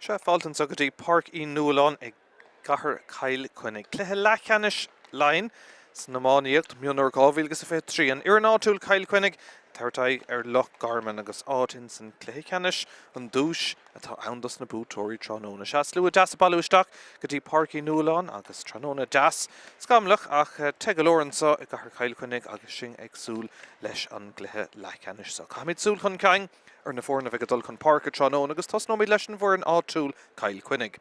Sea, fáilte anseo go dtí Páirc Uí Nualláin i gcathair Chill Chainnigh. Cluiche leathcheannais Laighean san iománaíocht mionúr 2023. An fhoireann áitiúil Cill Chainnigh ag tabhairt aghaidh ar Loch Garman agus áit ins an cluiche ceannais an duais atá ann dos na buaiteoirí tráthnóna. Sea, slua deas ag bailiú isteach go dtí Páirc Uí Nualláin agus tráthnóna deas scamallach ach te go leor anseo i gcathair Chill Chainnigh agus sinn ag súil leis an gcluiche leathcheannais seo. Caithfimid súil chun cinn. ar na foirne a bheidh ag dul chun páirce tráthnóna agus tosnóimid leis an bhfoireann áitiúil, Cill Chainnigh.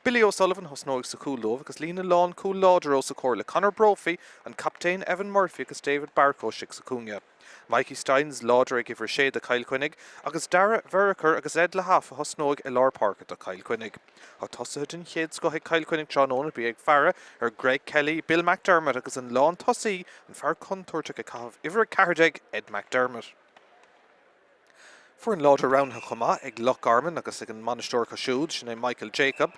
Billy O'Sullivan a thosnóidh sa chúl dóibh agus líne lánchúil láidir os a comhair le Conor Brophy, an captaen Evan Murphy agus David Barcoe istigh sa chúinne. Mikey Stynes láidir ag uimhir 6 do Chill Chainnigh agus Darragh Vereker agus Ed Lahaff a thosnóidh i lár páirce do Chill Chainnigh. Tá tosaithe den chéad scoth ag Cill Chainnigh tráthnóna, bí ag faire ar Greg Kelly, Bill McDermott agus an lántosaí, an fear contúirteach ag caitheamh uimhir 14, Ed McDermott. Foireann láidir roghnaithe chomh maith ag Loch Garman agus ag an mbainisteoir acu siúd, sin é Michael Jacob.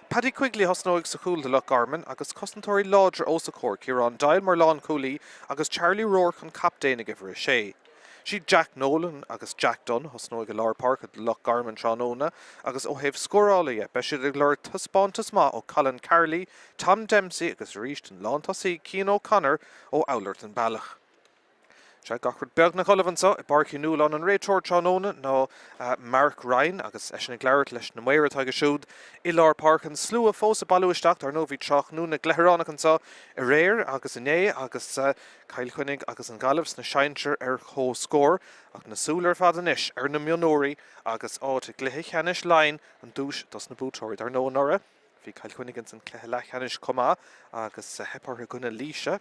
Paddy Quigley a thosnóidh sa chúl do Loch Garman agus cosantóirí láidre os a chomhair, Ciarán Doyle mar lánchúlaí agus Charlie Rourke an captaen ag uimhir 6. Siad Jack Nolan agus Jack Dunne a thosnóidh i lár páirce do Loch Garman tráthnóna agus ó thaobh scórála dhe, beidh siad ag lorg taispeántas maith ó Colin Carley, Tom Dempsey agus arís an lántosaí Cian O'Connor ó Oulart an Bealach. Sea, gach rud beagnach ullamh anseo i bPáirc Uí Nualláin. An réiteoir tráthnóna ná Mark Ryan agus eisean ag labhairt leis na maoir atá aige siúd i lár páirce. An slua fós ag bailiú isteach. Dar ndóigh bhí tráthnóna gleithearánach anseo aréir agus inné agus Cill Chainnigh agus an Ghaillimh sna sinsir ar comhscór. Ach na súile ar fad anois ar na mionúirí agus áit i gcluiche cheannais Laighean an duais dos na buaiteoirí. Dar ndóigh anuraidh bhí Cill Chainnigh ins an cluiche leathcheannais chomh maith agus theip orthu i gcoinne Laoise.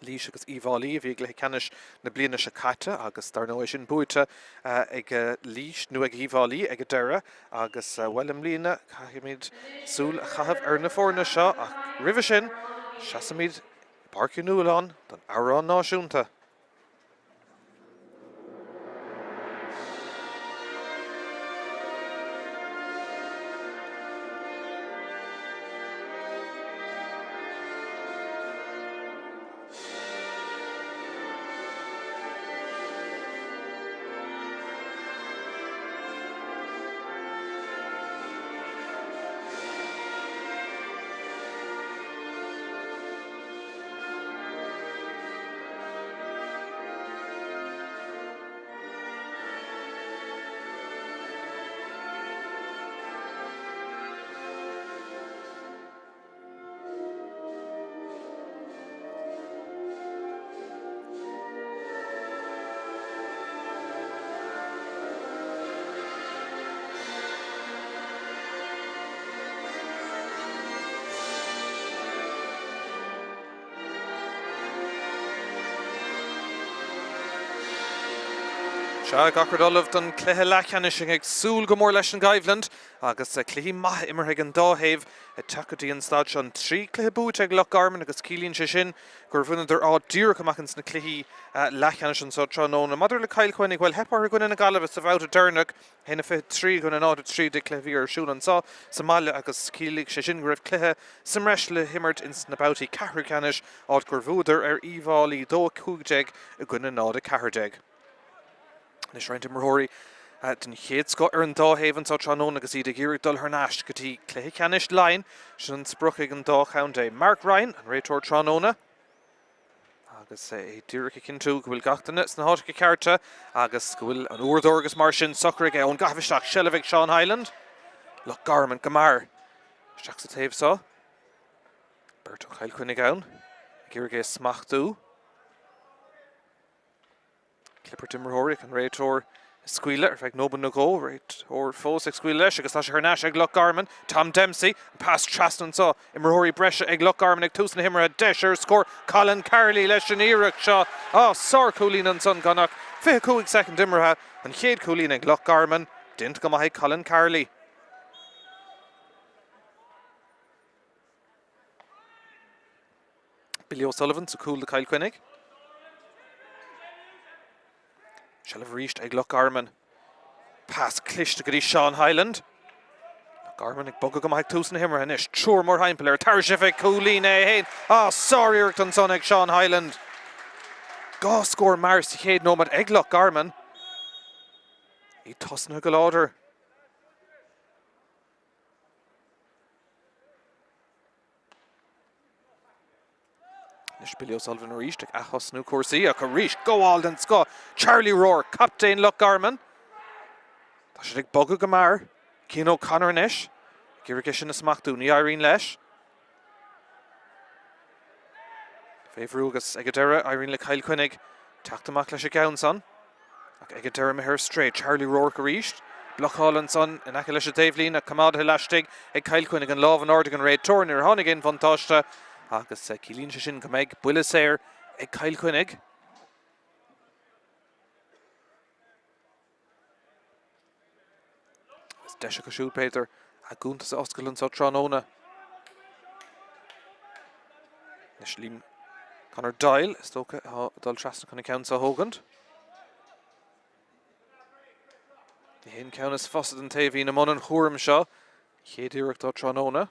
Laois agus Uíbh Fhailí a bhí i gcluiche ceannais na bliana seo caite agus dar ndóigh é sin buaite ag Laois, nó ag Uíbh Fhailí ag an deireadh agus, bhuel, i mbliana caithfimid súil a chaitheamh ar na foirne seo ach roimhe sin seasfaimid i bPáirc Uí Nualláin don amhrán náisiúnta. Sea, gach rud ullamh don chluiche leathcheannais. Sinn ag súil go mór leis an gcoimhlint agus cluichí maithe imeartha ag an dá thaobh ag teacht go dtí an staid seo. An 3 cluiche buaite ag Loch Garman agus ciallaíonn sé sin gur bhaineadar áit díreach amach ins na cluichí leathcheannais anseo tráthnóna. Maidir le Cill Chainnigh, bhuel, theip orthu i gcoinne na Gaillimhe sa bhabhta deireanach. 1-23 i gcoinne 0-13 cluiche a bhí ar siúl anseo sa mbaile agus chiallaigh sé sin go raibh cluiche sa mbreis le himirt ins na babhtaí ceathrú ceannais, áit gur bhuadar ar Uíbh Fhailí 2-15 i gcoinne 0-14. Anois roinnt imreoirí den chéad scoth ar an dá thaobh anseo tráthnóna agus iad ag iarraidh dul thar n-ais go dtí cluiche ceannais Laighean. Sin an sprioc ag an dá chontae. Mark Ryan, an réiteoir tráthnóna. Agus é díreach ag cinntiú go bhfuil gach duine sna háiteacha cearta agus go bhfuil an uaireadóir agus mar sin socair aige ón gcaitheamh isteach. Seilbh ag Seán Hyland. Loch Garman go mear isteach sa taobh seo. Beirt ó Chill Chainnigh ann ag iarraidh é a smachtú. Clibirt imreoirí ach an réiteoir ag scaoileadh ar feadh nóiméad nó dhó. Réiteoir fós ag scaoileadh leis agus tá sé thar n-ais ag Loch Garman. Tom Dempsey, an pas trasna anseo. Imreoirí breise ag Loch Garman ag tús na himeartha. Deis ar scór. Colin Carley leis an iarracht seo. Á, sár-chúilín ansan gan ach 25 soicind imeartha. An chéad chúilín ag Loch Garman. Déanta go maith ag Colin Carley. Billy O'Sullivan sa cúl do Chill Chainnigh. Seilbh arís ag Loch Garman. Pas cliste go dtí Seán Hyland. Loch Garman ag bogadh go maith ag tús na himeartha anois. Triúr mórthimpeall air. Tar éis cúilín é féin. Á, sár-iarracht ansan ag Seán Hyland. 2 scór mear sa chéad nóiméad ag Loch Garman. Iad tosnaithe go láidir. Anois Billy O'Sullivan arís ag ath-thosnú cúrsaí ach arís gabháil den scoth Charlie Rourke, captaen Loch Garman. Tá siad ag bogadh go mear. Cian O'Connor anois ag iarraidh é sin a smachtú. Ní éiríonn leis. Fé bhrú agus ag an deireadh éiríonn le Cill Chainnigh teacht amach leis an gceann san. Ach ag an deireadh imithe ar strae, Charlie Rourke arís. Blocáil ansan in aice leis an taobhlíne ach coimeádaithe laistigh ag Cill Chainnigh an lámh in airde ag an réiteoir. Níor tháinig aon bhuntáiste agus ciallaíonn sé sin go mbeidh buille saor ag Cill Chainnigh. Agus deis acu siúd, b'fhéidir, a gcuntas a oscailt anseo tráthnóna. Anois Liam Conor Doyle, is dócha, atá ag dul trasna chun an ceann seo a thógaint. Ní hé an ceann is fusa den té a bhíonn i mbun an chúraim seo. Chéad iarracht dó tráthnóna.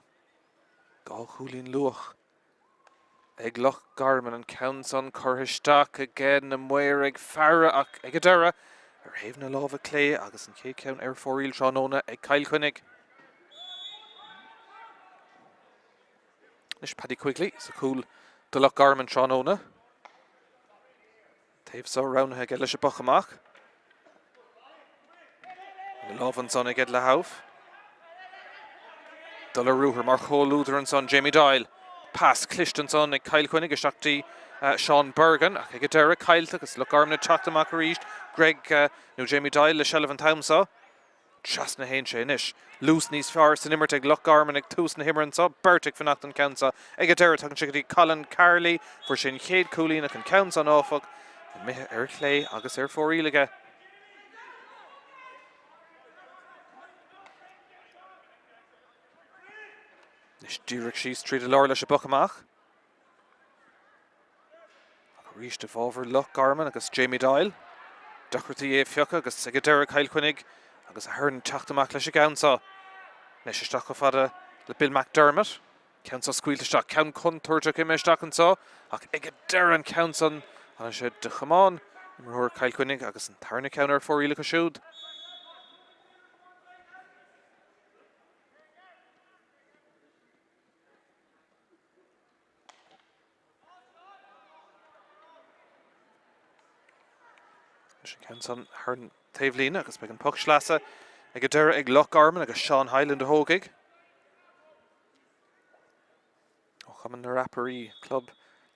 Dá chúilín luach ag Loch Garman, an ceann san curtha isteach aige, na maoir ag faire ach ag an deireadh ar thaobh na láimhe clé agus an chéad cheann ar fóraoil tráthnóna ag Cill Chainnigh. Anois Paddy Quigley sa chúl do Loch Garman tráthnóna. Taobh seo roghnaithe aige leis an bpoc amach. Ina lámh ansan ag Ed Lahauf. Dul ar ruathar mar chomhluadar ansan Jamie Doyle. Pas cliste ansan ag Cill Chainnigh isteach dtí Seán Bergin ach ag an deireadh caillte agus Loch Garman ag teacht amach arís. Greg nó Jamie Doyle le seilbh an t-am seo. Trasna a théann sé anois. Luas níos fearr san imirt ag Loch Garman ag tús na himeartha anseo. Beirt ag fanacht an ceann seo. Ag an deireadh tagann sé go dtí Colin Carley. Fuair sé an chéad chúilín ach an ceann san áfach imithe ar chlé agus ar fóraoil aige. Anois díreach síos tríd an lár leis an bpoc amach. Ach arís i bhfabhar Loch Garman agus Jamie Doyle. Deacrachtaí é a phiocadh agus ag an deireadh Cill Chainnigh agus Ahern teacht amach leis an gceann seo. Anois isteach chomh fada le Bill McDermott. Ceann seo scaoilte isteach, ceann contúirteach imithe isteach anseo ach ag an deireadh an ceann san tháinig sé de chamán imreoir Chill Chainnigh agus an tarna ceann ar fóraoil acu siúd. Leis an ceann san thar an taobhlíne agus beidh an poc sleasa ag an deireadh ag Loch Garman agus Seán Hyland a thógfaidh. Ó Chumann na Rapairí, club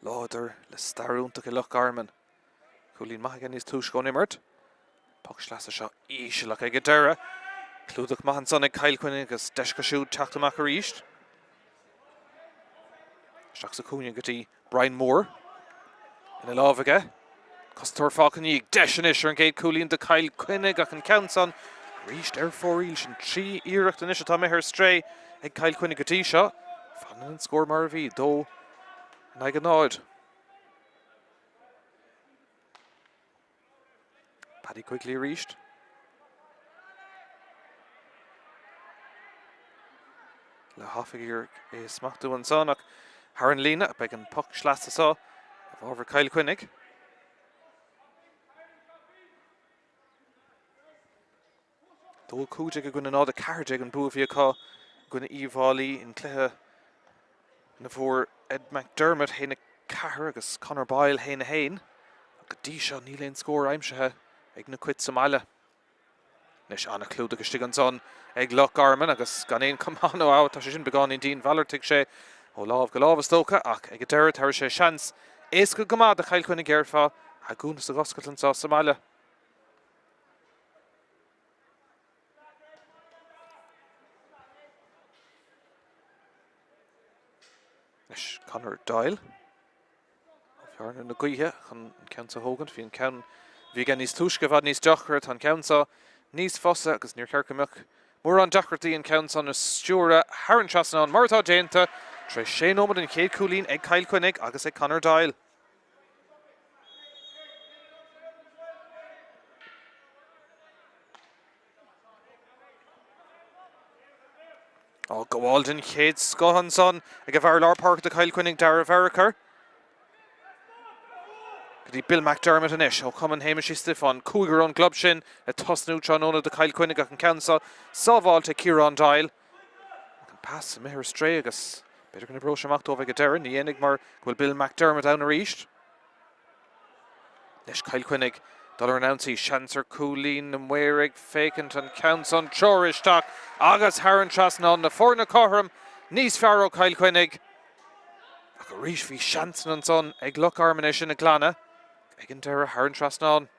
láidir le stair iontach i Loch Garman. Cúilín maith aige níos túisce ón imirt. Poc sleasa seo íseal ach ag an deireadh. Clúdach maith ansan ag Cill Chainnigh agus deis acu siúd teacht amach arís. Isteach sa chúinne go dtí Brian Moore. Ina lámh aige. Cosantóir fágtha ina dhiaidh. Deis anois ar an gcéad cúilín do Chill Chainnigh ach an ceann san arís ar fóraoil. Sin 3 iarracht anois atá imithe ar strae ag Cill Chainnigh go dtí seo. Fanann an scór mar a bhí, 2 in aghaidh 0. Paddy Quigley arís. Le Hoff ag iarraidh é a smachtú ansan ach thar an líne beidh an poc sleasa seo i bhfabhar Chill Chainnigh. 2-15 i gcoinne 0-14 an bua a bhí acu i gcoinne Uíbh Fhailí in cluiche ina bhfuair Ed McDermott 1-4 agus Conor Boyle 1-1. Go dtí seo níl aon scór aimsithe ag na Cait sa mbaile. Anois an-chlúdach istigh ansan ag Loch Garman agus gan aon chamán ó tá sé sin beagáinín dian. Mhalartaigh sé ó lámh go lámh is dócha ach ag an deireadh tabharfaidh sé seans éasca go maith do Chill Chainnigh déarfá a gcuntas a dh'oscailt anseo sa mbaile. Anois Conor Doyle ó Bhearna na Gaoithe chun an ceann seo a thógaint. Bhí an ceann a bhí aige níos túisce i bhfad níos deacra. Tá an ceann seo níos fusa agus níor cheart go mbeadh mórán deacrachtaí an ceann san a stiúradh thar an trasnán mar atá déanta tar éis sé nóiméad an chéad chúilín ag Cill Chainnigh agus ag Conor Doyle. Á gabháil den chéad scoth ansan ag an bhfear lár páirce do Chill Chainnigh, Dara Vereker. Go dtí Bill McDermott anois ó Chumann Shéamais Uí Stiofáin. Cúigear ón gclub sin ag tosnú tráthnóna do Chill Chainnigh ach an ceann seo sábháilte ag Ciarán Doyle. Ach an pas imithe ar strae agus. B'fhéidir go n-oibreoidh sé amach dóibh ag an deireadh. Ní dhéanfaidh mar go bhfuil Bill McDermott ann arís. Anois Cill Chainnigh dul ar an ionsaí. Seans ar chúilín na maoir ag féachaint an ceann san treoir isteach agus thar an trasnán. Na foirne cothrom níos fearr ó Chill Chainnigh. Ach arís bhí seansanna ansan ag Loch Garman é sin a ghlanadh ag an deireadh thar an trasnán.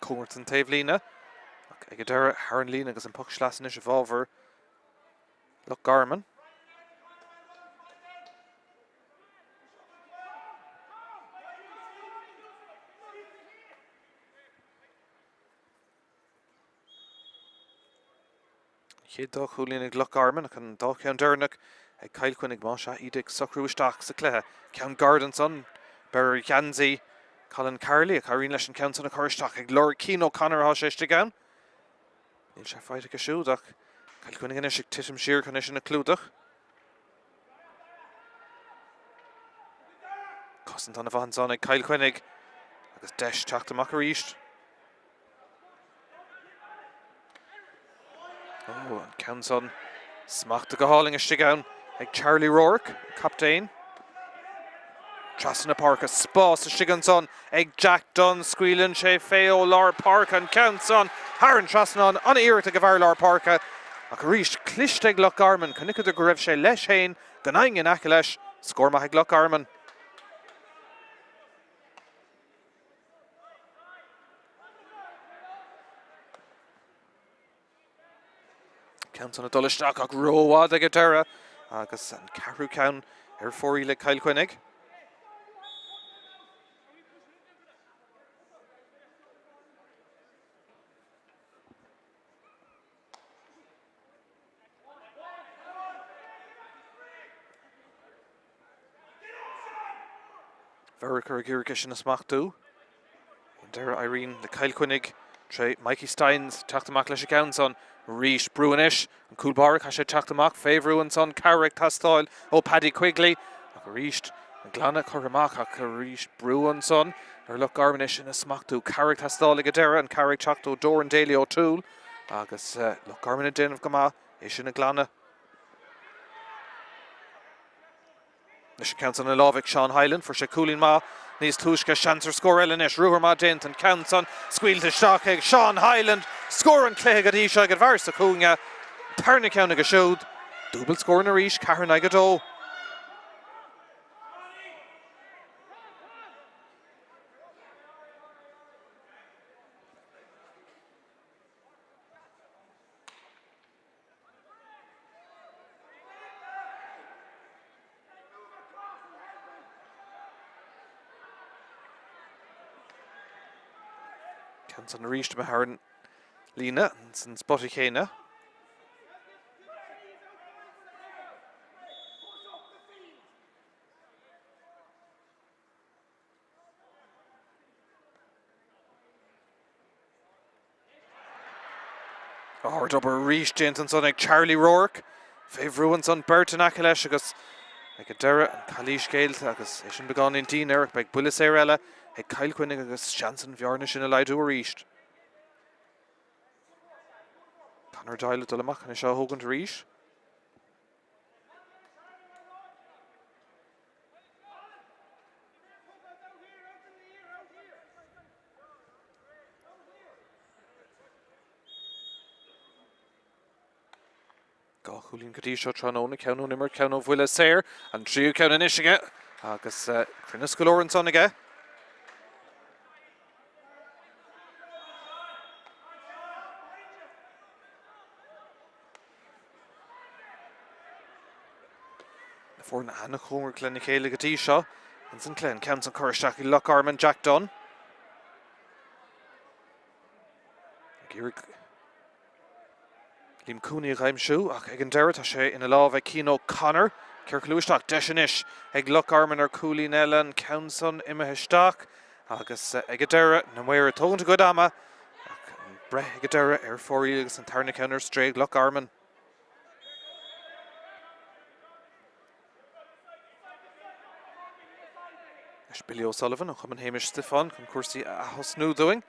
Cóngarach don taobhlíne ach ag an deireadh thar an líne agus an poc sleasa anois i bhfabhar Loch Garman. An chéad dá chúilín ag Loch Garman ach an dá cheann deireanach ag Cill Chainnigh más ea iad ag socrú isteach sa chluiche. Ceann gairid ansan, breith ar gheansaí Colin Carley ach éiríonn leis an ceann san a chur isteach ag lorg Cian O'Connor atá sé istigh ann. Níl sé faighte aige siúd ach Cill Chainnigh anois ag titim siar chun é sin a chlúdach. Cosaint ana mhaith ansan ag Cill Chainnigh agus deis teacht amach arís. Ó, an ceann san smachtaithe go hálainn istigh ann ag Charlie Rourke, an captaen. Trasna na páirce, spás istigh ansan ag Jack Dunne, scaoileann sé fé ó lár páirce an ceann san thar an trasnán, an-iarracht ag an bhfear lár páirce ach arís cliste ag Loch Garman, chonaiceadar go raibh sé leis féin gan éinne in aice leis, scór maith ag Loch Garman. Ceann san ag dul isteach ach rófhada ag an deireadh agus an ceathrú ceann ar fóraoil ag Cill Chainnigh. Vereker ag iarraidh é sin a smachtú. Ag an deireadh éiríonn le Cill Chainnigh tré Mikey Stynes teacht amach leis an gceann san. Arís brú anois. An cúl báire caithfidh sé teacht amach fé bhrú ansan. Cabhair ag teastáil ó Paddy Quigley. Ach arís an glanadh curtha amach ach arís brú ansan ar Loch Garman é sin a smachtú. Cabhair ag teastáil ag an deireadh. An cabhair ag teacht ó Doran Daly O'Toole agus Loch Garman ag déanamh go maith é sin a ghlanadh. Anois an ceann san ina lámh ag Seán Hyland. Fuair sé cúilín maith níos túisce. Seans ar scór eile anois. Ruathar maith déanta. An ceann san scaoilte isteach ag Seán Hyland. Scór an chluiche go dtí seo ag an bhfear sa chúinne. An tarna ceann aige siúd. Dúbailt scóranna arís. 4 in aghaidh 2. Ceann san arís imithe thar an líne san spota chéanna. Ardobair arís déanta ansan ag Charlie Rourke. Fé bhrú ansan beirt in aice leis agus ag an deireadh an calaois géillte agus é sin beagáinín dian air ach beidh buille saor eile ag Cill Chainnigh agus seans an bhearna sin a laghdú arís. Conor Doyle ag dul amach chun é seo a thógaint arís. Dhá chúilín go dtí seo tráthnóna, ceann ón imirt, ceann ó bhuille saor, an tríú ceann anois aige agus cruinneas go leor ansan aige. Na foirne an-chóngarach lena chéile go dtí seo ins an cluiche. An ceann san curtha isteach ag Loch Garman, Jack Dunne. Ag iarraidh Liam Cooney a dh'aimsiú ach ag an deireadh tá sé ina lámh ag Cian O'Connor. Ciorclú isteach, deis anois ag Loch Garman ar chúilín eile, an ceann san imithe isteach agus ag an deireadh na maoir ag tógaint a gcuid ama ach an breith ag an deireadh ar fóraoil agus an tarna ceann ar strae ag Loch Garman. Anois Billy O'Sullivan ó Chumann Shéamais Stiofáin chun cúrsaí a ath-thosnú dúinn.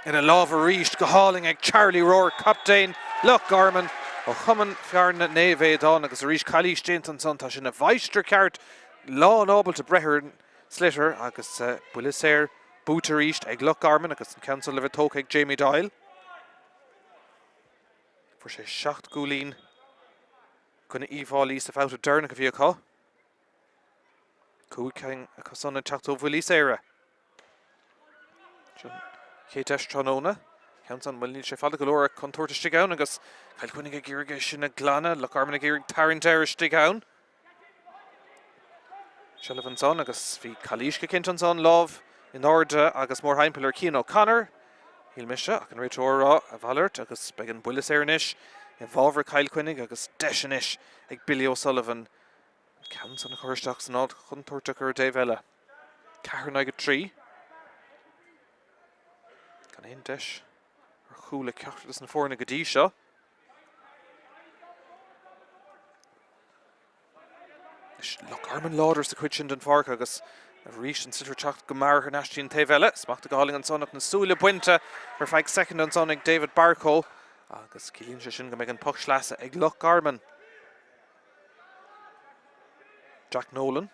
Ina lámh arís go hálainn ag Charlie Rourke, captaen Loch Garman ó Chumann Fearna Naomh Aodán agus arís calaois déanta ansan, tá sé ina mháistir ceart, lán ábalta breith ar an sliotar agus buille saor buaite arís ag Loch Garman agus an ceann san le bheith tógtha ag Jamie Doyle. Fuair sé 7 gcúilín i gcoinne Uíbh Fhailí sa bhabhta deireanach a bhí acu. 5 cinn acu san ag teacht ó bhuillí saora. Sin chéad deis tráthnóna. Ceann san, bhuel níl sé fada go leor contúirt istigh ann agus Cill Chainnigh ag iarraidh é sin a ghlanadh, Loch Garman ag iarraidh tarraingt air istigh ann. Seilbh ansan agus bhí calaois go cinnte ansan, lámh in airde agus mórthimpeall ar Cian O'Connor. Shíl mise ach an réiteoir a rá a mhalairt agus beidh an buille saor anois i bhfabhar Chill Chainnigh agus deis anois ag Billy O'Sullivan an ceann san a chur isteach san áit chontúirteach ar an dtaobh eile. 4 in aghaidh 3. Gan aon deis ar chúl ag ceachtar de na foirne go dtí seo. Anois Loch Garman láidir sa chuid sin den pháirc agus arís an sliotar teacht go mear thar n-ais dtí an taobh eile. Smacht go hálainn ansan ach na súile bainte ar feadh soicind ansan ag David Barcoe agus ciallaíonn sé sin go mbeidh an poc sleasa ag Loch Garman. Jack Nolan.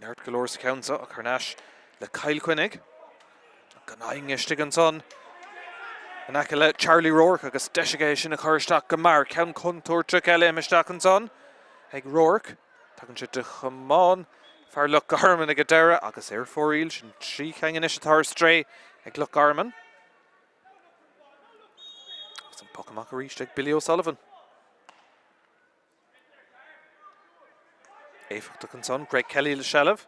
Neart go leor sa cheann seo ach thar n-ais le Cill Chainnigh. Gan éinne istigh ansan in aice le Charlie Rourke agus deis aige é sin a chur isteach go mear. Ceann contúirteach eile imithe isteach ansan ag Rourke. Tagann sé de chamán fear Loch Garman ag an deireadh agus ar fóraoil. Sin 3 cheann anois atá ar strae ag Loch Garman. Agus an poc amach arís ag Billy O'Sullivan. Éifeachtach ansan, Greg Kelly le seilbh.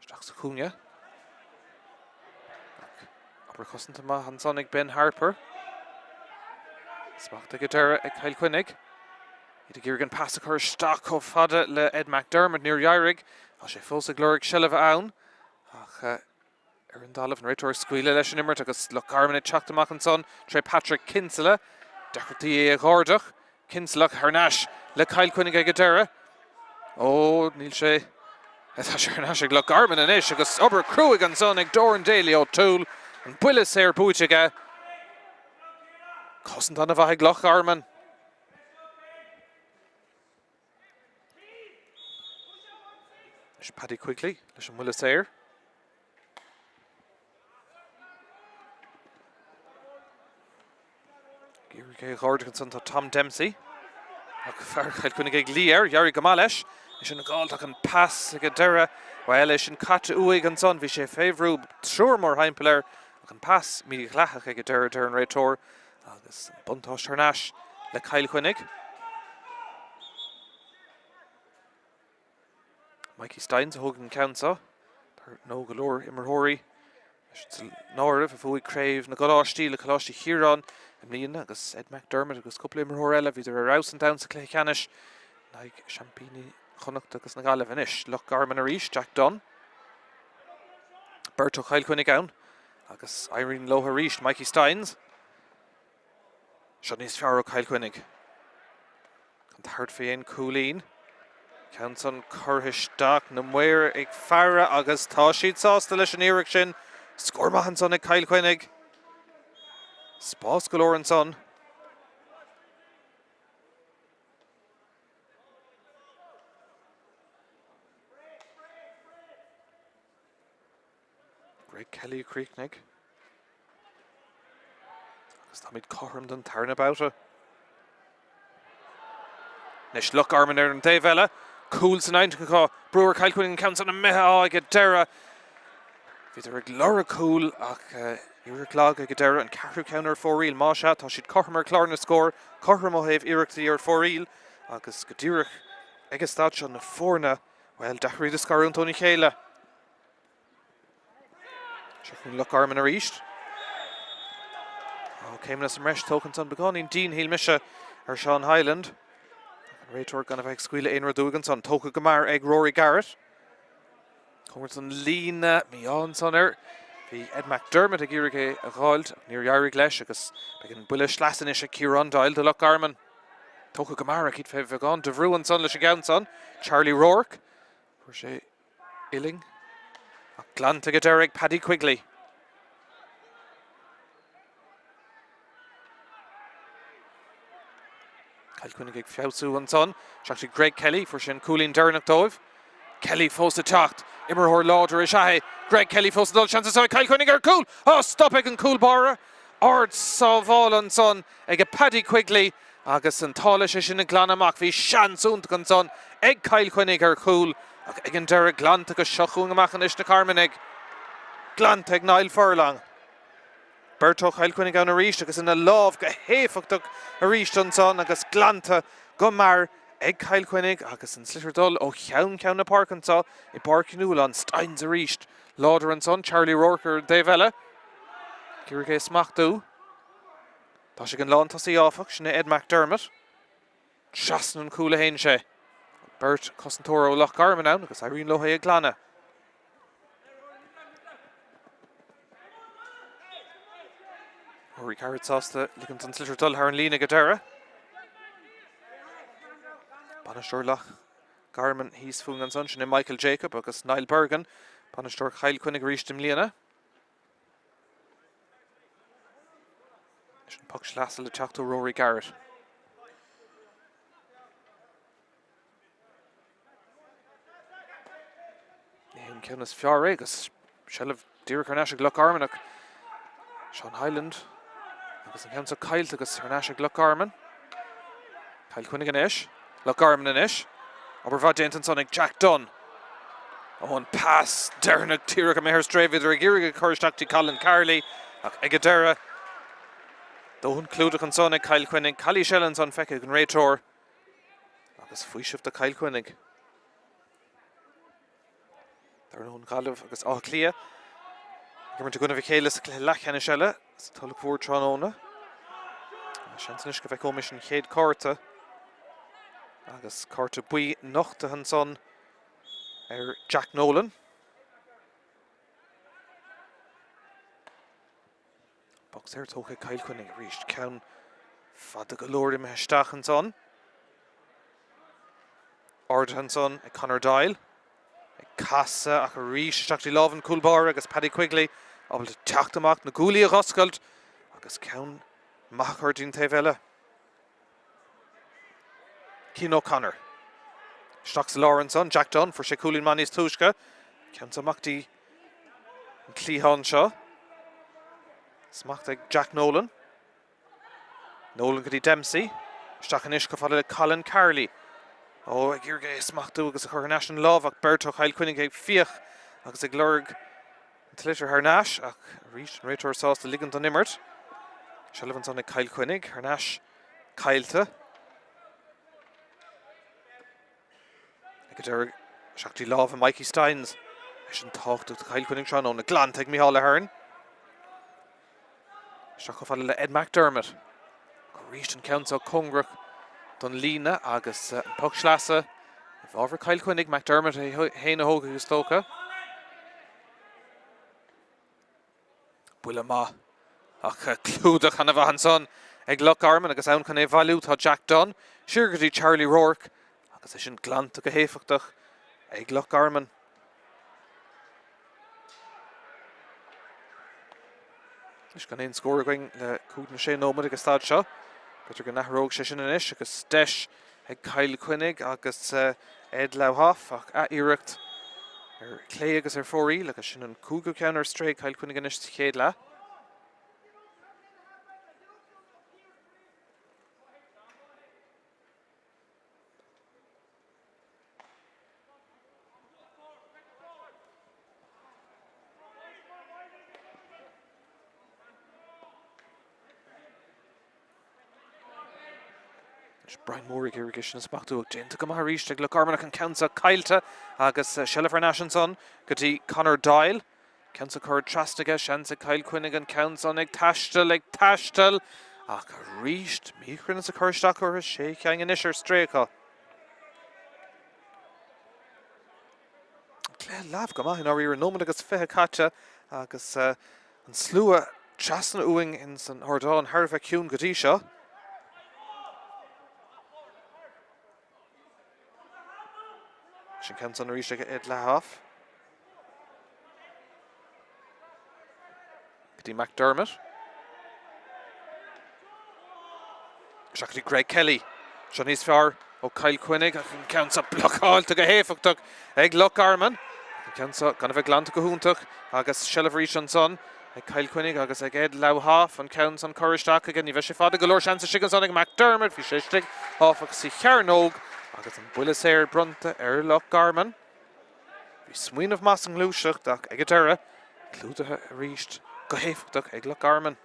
Isteach sa chúinne. Obair chosanta maith ansan ag Ben Harper. Smacht ag an deireadh ag Cill Chainnigh. Iad ag iarraidh an pas a chur isteach chomh fada le Ed McDermott. Níor éirigh. Tá sé fós ag lorg seilbhe ann. Ach ar an dtalamh. An réiteoir ag scaoileadh leis an imirt agus Loch Garman ag teacht amach ansan tré Patrick Kinsella. Deacrachtaí é a dh'airdeach. Kinsella thar n-ais le Cill Chainnigh ag an deireadh. Ó, níl sé. Tá sé thar n-ais ag Loch Garman anois agus obair cruaidh ansan ag Doran Daly O'Toole. An buille saor buaite aige. Cosaint an-mhaith ag Loch Garman. Anois Paddy Quigley leis an mbuille saor. Ag iarraidh é a dh'airdeach ansan tá Tom Dempsey. Ach fear Chill Chainnigh ag luí air, d'éirigh go maith leis. É sin a dh'fháilt ach an pas ag an deireadh. Bhuel, é sin caite uaidh ansan, bhí sé fé bhrú, triúr mórthimpeall air ach an pas mídhleathach ag an deireadh, deir an réiteoir. Agus an buntáiste thar n-ais le Cill Chainnigh. Mikey Steins a thóg an ceann seo. Dar ndóigh go leor imreoirí san áireamh a bhuaigh craobh na gcoláistí le Coláiste Chiaráin i mbliana agus Ed McDermott agus cúpla imreoir eile bhíodar ar fheabhas an domhan sa chluiche ceannais in aghaidh seaimpíní Chonnacht agus na Gaillimhe. Anois Loch Garman arís, Jack Dunne. Beirt ó Chill Chainnigh ann agus éiríonn leo arís, Mikey Steins. Seo níos fearr ó Chill Chainnigh. Chun tabhairt faoi aon chúilín. Ceann san curtha isteach, na maoir ag faire agus tá siad sásta leis an iarracht sin. Scór maith ansan ag Cill Chainnigh. Spás go leor ansan. Greg Kelly a chríochnaigh. Agus táimid cothrom don tarna babhta. Anois Loch Garman ar an taobh eile. Cúl san intinn acu. Brú ar Chill Chainnigh an ceann san imithe ag an deireadh. Bhíodar ag lorg cúl ach iarracht lag ag an deireadh. An ceathrú ceann ar fóraoil. Más ea, tá siad cothrom ar chlár na scór, cothrom ó thaobh iarrachtaí ar fóraoil agus go díreach ag an staid seo na foirne, bhuel, deacair iad a scarúint óna chéile. Seo chugainn Loch Garman arís. Ó, céimeanna sa mbreis tógtha ansan beagáinín dian, shíl mise, ar Seán Hyland. An réiteoir gan a bheith ag scaoileadh aon rud uaidh ansan. Tógtha go mear ag Rory Garrett. Cóngarach don líne, mí-ádh ansan air. Bhí Ed McDermott ag iarraidh é a dh'fháilt ach níor éirigh leis agus beidh an buille sleasa anois ag Ciarán Doyle do Loch Garman. Tógtha go mear ach iad fé bheagán de bhrú ansan leis an gceann san. Charlie Rourke. Fuair sé uillinn ach glanta ag an deireadh ag Paddy Quigley. Cill Chainnigh ag feabhsú ansan. Isteach go dtí Greg Kelly, fuair sé an cúilín deireanach dóibh. Kelly fós ag teacht. Imreoir láidir is ea é. Greg Kelly fós ag dul. Seans anseo ag Cill Chainnigh ar chúl! Á, stop ag an gcúl báire. Ard sábháil ansan ag Paddy Quigley agus an t-ádh leis é sin a ghlanadh amach. Bhí seans iontach ansan ag Cill Chainnigh ar chúl ach ag an deireadh glanta agus seo chugainn amach anois na Carmanaigh. Glanta ag Niall Furlong. Beirt ó Chill Chainnigh ann arís agus ina lámh go héifeachtach arís ansan agus glanta go mear ag Cill Chainnigh agus an sliotar dul ó cheann ceann na páirce anseo i bPáirc Nualláin. Stynes arís láidir ansan, Charlie Rourke ar an dtaobh eile ag iarraidh é a smachtú. Tá sé ag an lántosaí áfach, sin é Ed McDermott. Trasna an chúil a théann sé. Beirt chosantóir ó Loch Garman ann agus éiríonn leo é a ghlanadh. Rory Garrett sásta ligint an sliotar dul thar an líne ag an deireadh. Bainisteoir Loch Garman thíos fúinn ansan, sin é Michael Jacob agus Niall Bergin, bainisteoir Chill Chainnigh arís i mbliana. Leis an poc sleasa le teacht ó Rory Garrett. Ní hé an ceann is fearr é agus seilbh díreach thar n-ais ag Loch Garman ach Sean Hyland agus an ceann seo caillte agus thar n-ais ag Loch Garman. Cill Chainnigh anois. Loch Garman anois. Obair mhaith déanta ansan ag Jack Dunne. Ó an pas deireanach díreach imithe ar strae. Bhíodar ag iarraidh é a chur isteach dtí Colin Carley ach ag an deireadh dóthain clúdach ansan ag Cill Chainnigh. Calaois eile ansan feicthe ag an réiteoir agus faoiseamh do Chill Chainnigh. Dar ndóigh Gaillimh agus Áth Cliath ag imirt i gcoinnibh a chéile sa chluiche leathcheannais eile sa Tulach Mhór tráthnóna. Seans anois go bhfeicfeoimis an chéad cárta agus cárta buí nochtaithe ansan ar Jack Nolan. Poc saor tógtha ag Cill Chainnigh arís. Ceann fada go leor imithe isteach ansan. Ardaithe ansan ag Conor Doyle. Ag casadh ach arís isteach dtí lámh an chúl báire agus Paddy Quigley ábalta teacht amach, na guaillí a dh'oscailt agus ceann maith a chur dtí'n taobh eile. Cian O'Connor. Isteach sa lár ansan, Jack Dunne, fuair sé cúilín maith níos túisce. Ceann seo amach dtí an cliathán seo. Smacht ag Jack Nolan. Nolan go dtí Dempsey. Isteach anois chomh fada le Colin Carley. Ó, ag iarraidh é a smachtú agus a chur thar n-ais ina lámh ach beirt ó Chill Chainnigh ag fiach agus ag lorg an tsliotar thar n-ais ach arís an réiteoir sásta ligean don imirt. Seilbh ansan ag Cill Chainnigh thar n-ais caillte. Ag an deireadh isteach dtí lámha Mikey Stynes. Eisean tábhachtach do Chill Chainnigh tráthnóna. Glanta ag Micheál Ahern. Isteach chomh fada le Ed McDermott. Arís an ceann seo cóngarach don líne agus an poc sleasa i bhfabhar Chill Chainnigh. McDermott é féin a thógfaidh is dócha. Buille maith ach clúdach ana-mhaith ansan ag Loch Garman agus ann chun é a bhailiú tá Jack Dunne. Siar go dtí Charlie Rourke agus é sin glanta go héifeachtach ag Loch Garman. Anois gan aon scór againn le cúig nó sé nóiméad ag an staid seo. B'fhéidir go n-athróidh sé sin anois agus deis ag Cill Chainnigh agus Ed Lauhoff ach ath-iarracht ar clé agus ar fóraoil agus sin an cúigiú ceann ar strae ag Cill Chainnigh anois sa chéad leath. Anois Brian Moore ag iarraidh é sin a smachtú ach déanta go maith arís ag Loch Garman ach an ceann seo caillte agus seilbh thar n-ais ansan go dtí Conor Doyle. Ceann seo curtha trasna aige, seans ag Cill Chainnigh an ceann san ag taisteal, ag taisteal ach arís míchruinneas ag cur isteach orthu, sé cheann anois ar strae acu. Cluiche leamh go maith i ndáiríre, nóiméad agus 20 caite. Agus an slua trasna uainn ins an ardán thar a bheith ciúin go dtí seo. Sin ceann san arís ag Ed Lahoff. Go dtí McDermott. Isteach go dtí Greg Kelly. Seo níos fearr ó Chill Chainnigh ach an ceann seo blocáilte go héifeachtach ag Loch Garman. An ceann seo gan a bheith glanta go hiontach agus seilbh arís ansan ag Cill Chainnigh agus ag Ed Lahoff an ceann san curtha isteach aige. Ní bheidh sé fada go leor seans istigh ansan ag McDermott. Bhí sé istigh áfach sa chearnóg agus an buille saor bronnta ar Loch Garman. Bhí smaoineamh maith sa ngluaiseacht ach ag an deireadh, clúdaithe arís go héifeachtach ag Loch Garman.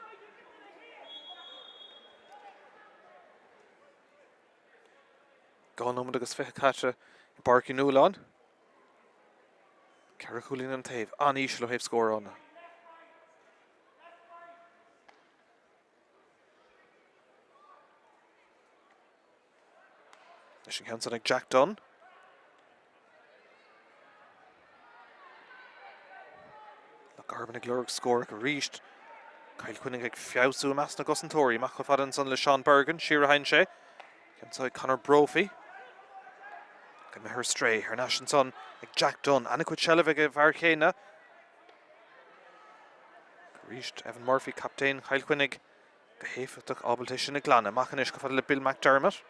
2 nóiméad agus 20 caite i bPáirc Uí Nualláin. Ceithre chúilín an taobh, an-íseal ó thaobh scórála. Leis an cheann san ag Jack Dunne. Loch Garman ag lorg scór ach arís Cill Chainnigh ag feabhsú i measc na gcosantóirí. Amach chomh fada ansan le Seán Bergin, siar a théann sé. Ceann seo ag Conor Brophy. Ag imithe ar strae thar n-ais ansan ag Jack Dunne. An-chuid seilbhe ag an bhfear chéanna. Arís Evan Murphy, captaen Chill Chainnigh. Go héifeachtach ábalta é sin a ghlanadh. Amach anois chomh fada le Bill McDermott.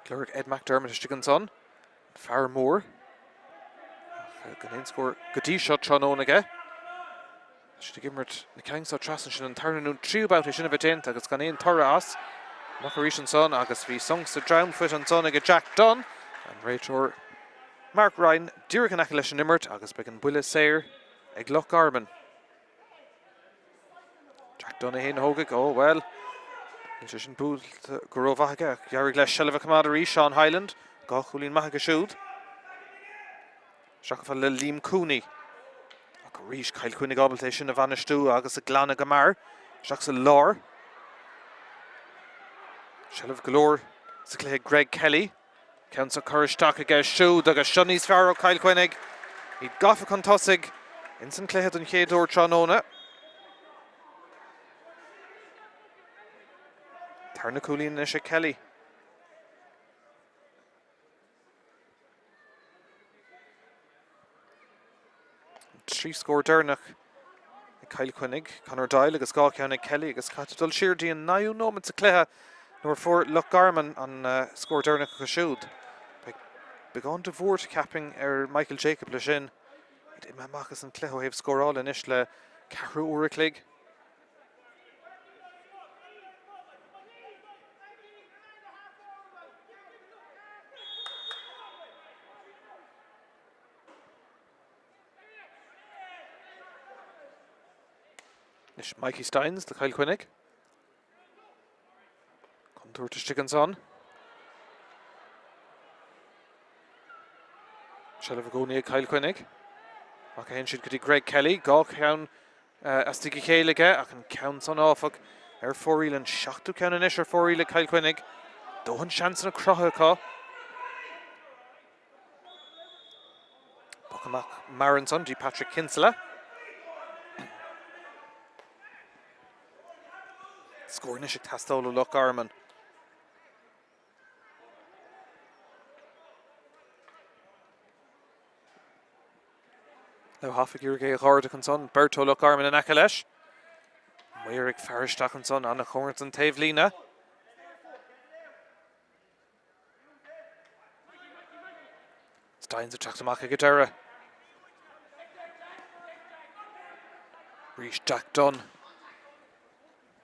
Ag lorg Ed McDermott istigh ansan. Fear mór. Ach gan aon scór go dtí seo tráthnóna aige. Tá siad ag imirt na ceann seo trasna sin an tarna nó an tríú babhta é sin a bheith déanta agus gan aon toradh as. Amach arís ansan agus bhí sonc sa dramfhoot ansan ag Jack Dunne, an réiteoir Mark Ryan díreach in aice leis an imirt agus beidh an buille saor ag Loch Garman. Jack Dunne é féin a thógfaidh, ó bhuel, níl sé sin buailte go rómhaith aige ach d'éirigh leis seilbh a choimeád arís, Seán Hyland, 2 chúilín maith aige siúd. Isteach chomh fada le Liam Cooney. Ach arís, Cill Chainnigh ábalta é sin a bhainistiú agus a ghlanadh go mear. Isteach sa lár. Seilbh go leor sa chluiche Greg Kelly. Ceann seo curtha isteach aige siúd agus seo níos fearr ó Chill Chainnigh. Iad gafa chun tosaigh ins an chluiche don chéad uair tráthnóna. Tarna cúilín anois ag Kelly. 3 scór deireanach ag Cill Chainnigh, Conor Doyle agus 2 cheann ag Kelly agus caithfidh dul siar dtí an naoú nóiméad sa chluiche nuair a fuair Loch Garman an scór deireanach acu siúd. Beidh beagán de bhuairt, cheapfainn, ar Michael Jacob leis sin. Iad imithe amach as an chluiche ó thaobh scórála anois le ceathrú uair a chloig. Anois Mikey Steins do Chill Chainnigh. Contúirt istigh ansan. Seilbh i gcónaí ag Cill Chainnigh. Amach a théann siad go dtí Greg Kelly, 2 cheann as tigh a chéile aige ach an ceann san áfach ar fóraoil, an seachtú ceann anois ar fóraoil ag Cill Chainnigh. Dóthain seansanna cruthaithe acu. Poc amach mear ansan dtí Patrick Kinsella. Scór anois ag teastáil ó Loch Garman. Lahoff ag iarraidh é a dh'ardach ansan, beirt ó Loch Garman in aice leis. Maor ag faire isteach ansan, an-chóngarach don taobhlíne. Steins ag teacht amach ag an deireadh. Arís Jack Dunne.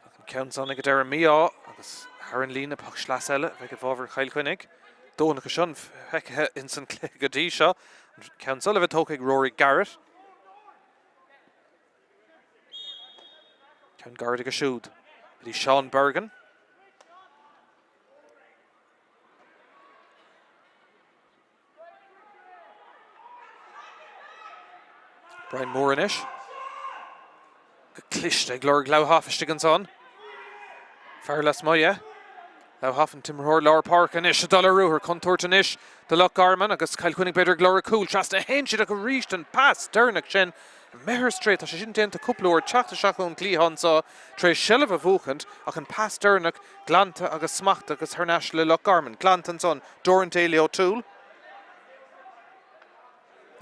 Ach an ceann san ag an deireadh mí-ádh agus thar an líne poc sleasa eile a bheidh i bhfabhar Chill Chainnigh. Dóthain acu sin feicthe ins an cluiche go dtí seo. An ceann seo le bheith tógtha ag Rory Garrett. Ceann gairid aige siúd. Go dtí Seán Bergin. Brian Moore anois. Go cliste ag lorg Lahoff istigh ansan. Fear lasmuigh. Louhoff an t-imreoir lár páirce anois ag dul ar ruathar, contúirt anois do Loch Garman agus Cill Chainnigh b'fhéidir ag lorg cúl. Trasna a théann siad ach arís an pas deireanach sin imithe ar strae. Tá sé sin déanta cúpla uair, teacht isteach ón gcliathán seo tar éis seilbh a bhuachaint ach an pas deireanach glanta agus smachtaithe agus thar n-ais le Loch Garman. Glanta ansan, Doran Daly O'Toole.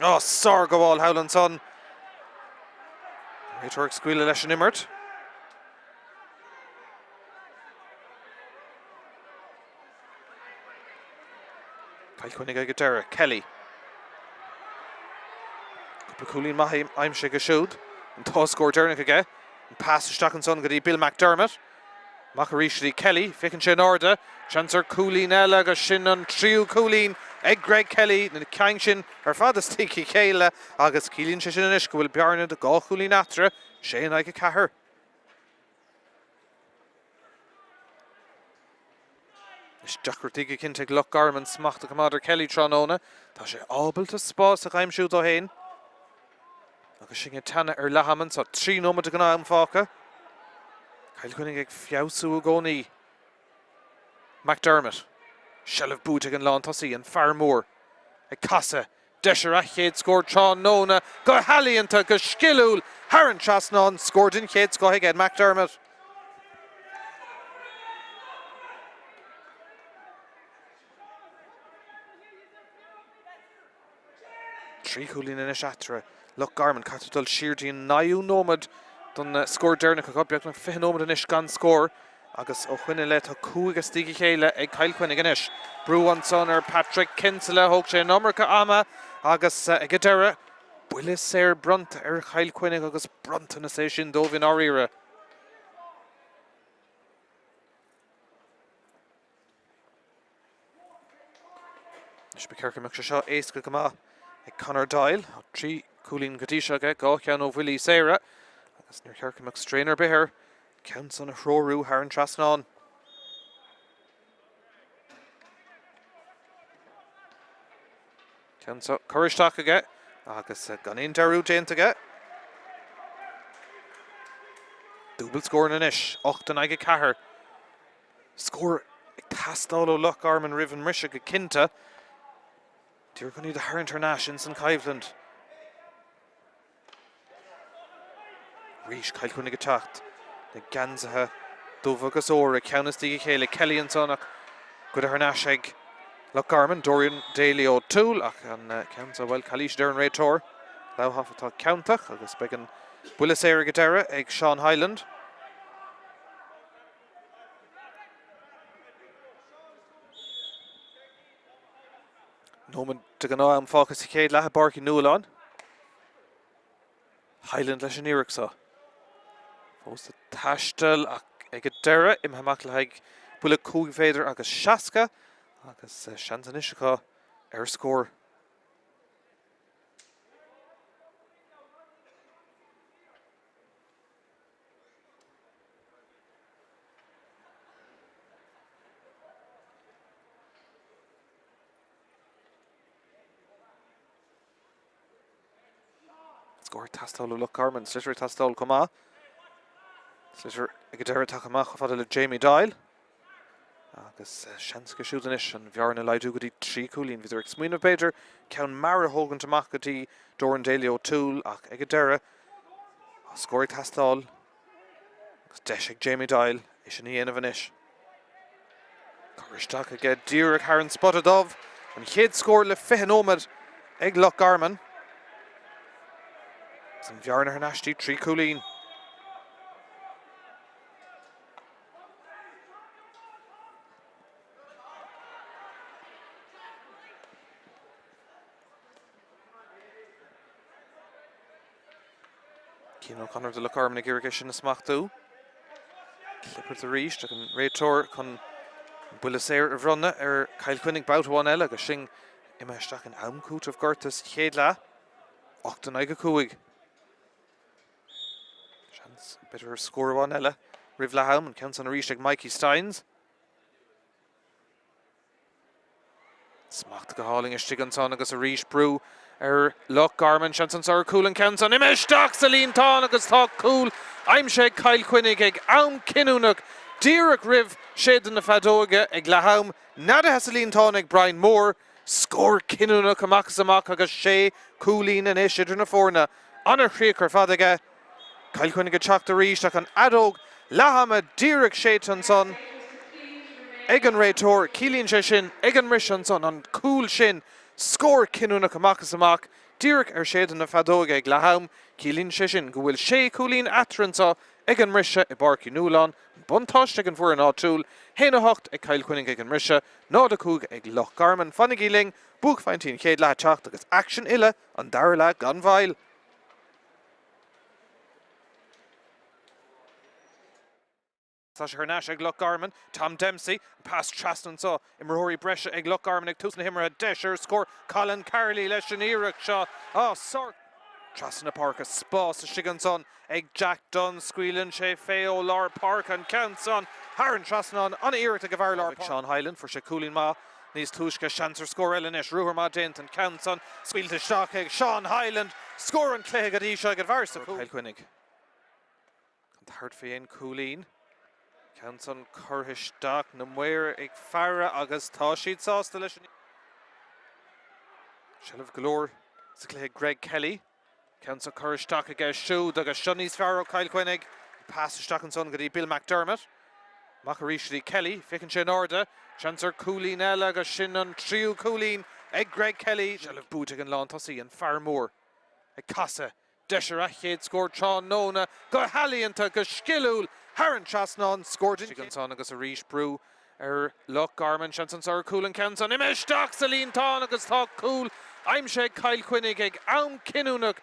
Á, sárghabháil thall ansan. An réiteoir ag scaoileadh leis an imirt. Cill Chainnigh ag an deireadh. Kelly. Cúpla cúilín maith aimsithe aige siúd. An dá scór deireanach aige. An pas isteach ansan go dtí Bill McDermott. Amach arís go dtí Kelly. Féachann sé in airde. Seans ar chúilín eile agus sin an tríú cúilín ag Greg Kelly. Na cinn sin ar fad istigh a chéile agus ciallaíonn sé sin anois go bhfuil bearna de dhá chúilín eatarthu, 6 in aghaidh 4. Is deacrachtaí go cinnte ag Loch Garman smacht a choimeád ar Kelly tráthnóna. Tá sé ábalta spás a aimsiú dó féin agus sinn ag teannadh ar leath ama anseo. 3 nóiméad de ghnáth-am fágtha. Cill Chainnigh ag feabhsú i gcónaí. McDermott. Seilbh buaite ag an lántosaí, an fear mór, ag casadh. Deis ar a chéad scór tráthnóna, go healaíonta, go sciliúil, thar an trasnán, scór den chéad scoth ag Ed McDermott. 3 chúilín anois eatarthu. Loch Garman, caithfidh dul siar dtí an naoú nóiméad don scór deireanach acu, beagnach 20 nóiméad anois gan scór agus ó shoin i leith tá 5 istigh a chéile ag Cill Chainnigh anois. Brú ansan ar Patrick Kinsella, thóg sé an iomarca ama agus ag an deireadh, buille saor bronnta ar Chill Chainnigh agus bronntanas é sin dóibh i ndáiríre. Anois ba cheart go mbeadh sé seo éasca go maith ag Conor Doyle. Tá 3 chúilín go dtí seo aige, 2 cheann ó bhuillí saora agus níor cheart go mbeadh straon ar bith air ceann san a threorú thar an trasnán. Ceann seo curtha isteach aige agus gan aon dearúd déanta aige. Dúbailt scóranna anois, 8 in aghaidh 4. Scór ag teastáil ó Loch Garman roimh an mbriseadh go cinnte. Díreach chun iad a tharraingt thar n-ais ins an choimhlint. Arís Cill Chainnigh ag teacht. Na geansaithe dubh agus ór ag ceann istigh a chéile. Kelly ansan ach goidte thar n-ais ag Loch Garman. Dorian Daly O'Toole ach an ceann seo, bhuel, calaois a deir an réiteoir. Louhoff atá ciontach agus beidh an buille saor ag an deireadh ag Seán Hyland. Nóiméad de ghnáth-am fágtha sa chéad leath i bPáirc Uí Nualláin. Hyland leis an iarracht seo. Fós ag taisteal ach ag an deireadh imithe amach le haghaidh buille 5 mhéadar agus 60 agus seans anois acu ar scór. Scór ag teastáil ó Loch Garman, sliotar ag teastáil chomh maith. Sliotar ag an deireadh tagtha amach chomh fada le Jamie Doyle. Agus seans acu siúd anois an bhearna a laghdú go dtí 3 chúilín. Bhíodar ag smaoineamh b'fhéidir ceann mear a thógaint amach go dtí Doran Daly O'Toole ach ag an deireadh tá scór ag teastáil agus deis ag Jamie Doyle é sin a dhéanamh anois. Curtha isteach aige díreach thar an spota dubh. An chéad scór le 20 nóiméad ag Loch Garman. Agus an bhearna thar n-ais dtí 3 chúilín. Cian O'Connor do Loch Garman ag iarraidh é sin a smachtú. Clipeart arís ach an réiteoir chun buille saor a bhronnadh ar Chill Chainnigh babhta amháin eile agus sinn imithe isteach in am cúitimh gorta sa chéad leath. 8 in aghaidh 5. Seans, b'fhéidir ar scór amháin eile roimh leath am, an ceann san arís ag Mikey Stynes. Smacht go hálainn istigh ansan agus arís brú ar Loch Garman. Seans anso ar chúl an ceann san imithe isteach sa líontán agus tá cúl aimsithe ag Cill Chainnigh ag am cinniúnach. Díreach roimh séideadh na feadóige ag leath am, neadaithe sa líontán ag Brian Moore, scór cinniúnach amach is amach agus sé chúilín anois idir na foirne. An-chríoch ar fad aige. Cill Chainnigh ag teacht arís ach an fheadóg leath ama díreach séidte ansan ag an réiteoir. Ciallaíonn sé sin ag an mbriseadh ansan, an cúl sin, scór cinniúnach amach is amach díreach ar séideadh na feadóige ag leath am. Ciallaíonn sé sin go bhfuil sé chúilín eatarthu anseo ag an mbriseadh i bPáirc Uí Nualláin, an buntáiste ag an bhfoireann áitiúil, 1-8 ag Cill Chainnigh ag an mbriseadh, 0-5 ag Loch Garman. Fanaigí linn, buaicphointí an chéad leath ag teacht agus aicsean uile an dara leath gan mhoill. Tá sé thar n-ais ag Loch Garman. Tom Dempsey, an pas trasna anseo. Imreoirí breise ag Loch Garman ag tús na himeartha. Deis ar scór. Colin Carley leis an iarracht seo. Á, sár. Trasna na páirce. Spás istigh ansan ag Jack Dunne. Scaoileann sé fé ó lár páirce an ceann san thar an trasnán. An-iarracht ag an bhfear lár páirce. Seán Hyland. Fuair sé cúilín maith níos túisce. Seans ar scór eile anois. Ruathar maith déanta. An ceann san scaoilte isteach ag Seán Hyland. Scór an chluiche go dtí seo ag an bhfear sa chúl. Cill Chainnigh. Chun tabhairt faoi aon chúilín. Ceann san curtha isteach, na maoir ag faire agus tá siad sásta leis an. Seilbh go leor sa chluiche ag Greg Kelly. Ceann san curtha isteach aige siúd agus seo níos fearr ó Chill Chainnigh. Pas isteach ansan go dtí Bill McDermott. Amach arís go dtí Kelly. Féachann sé in airde. Seans ar chúilín eile agus sin an tríú cúilín ag Greg Kelly. Seilbh buaite ag an lántosaí, an fear mór ag casadh Deis ar a chéad scór tráthnóna, go healaíonta, go sciliúil, thar an trasnán, scór den chéad. Ansan agus arís brú ar Loch Garman, seans anso ar chúl an ceann san imithe isteach sa líontán agus tá cúl aimsithe ag Cill Chainnigh ag am cinniúnach.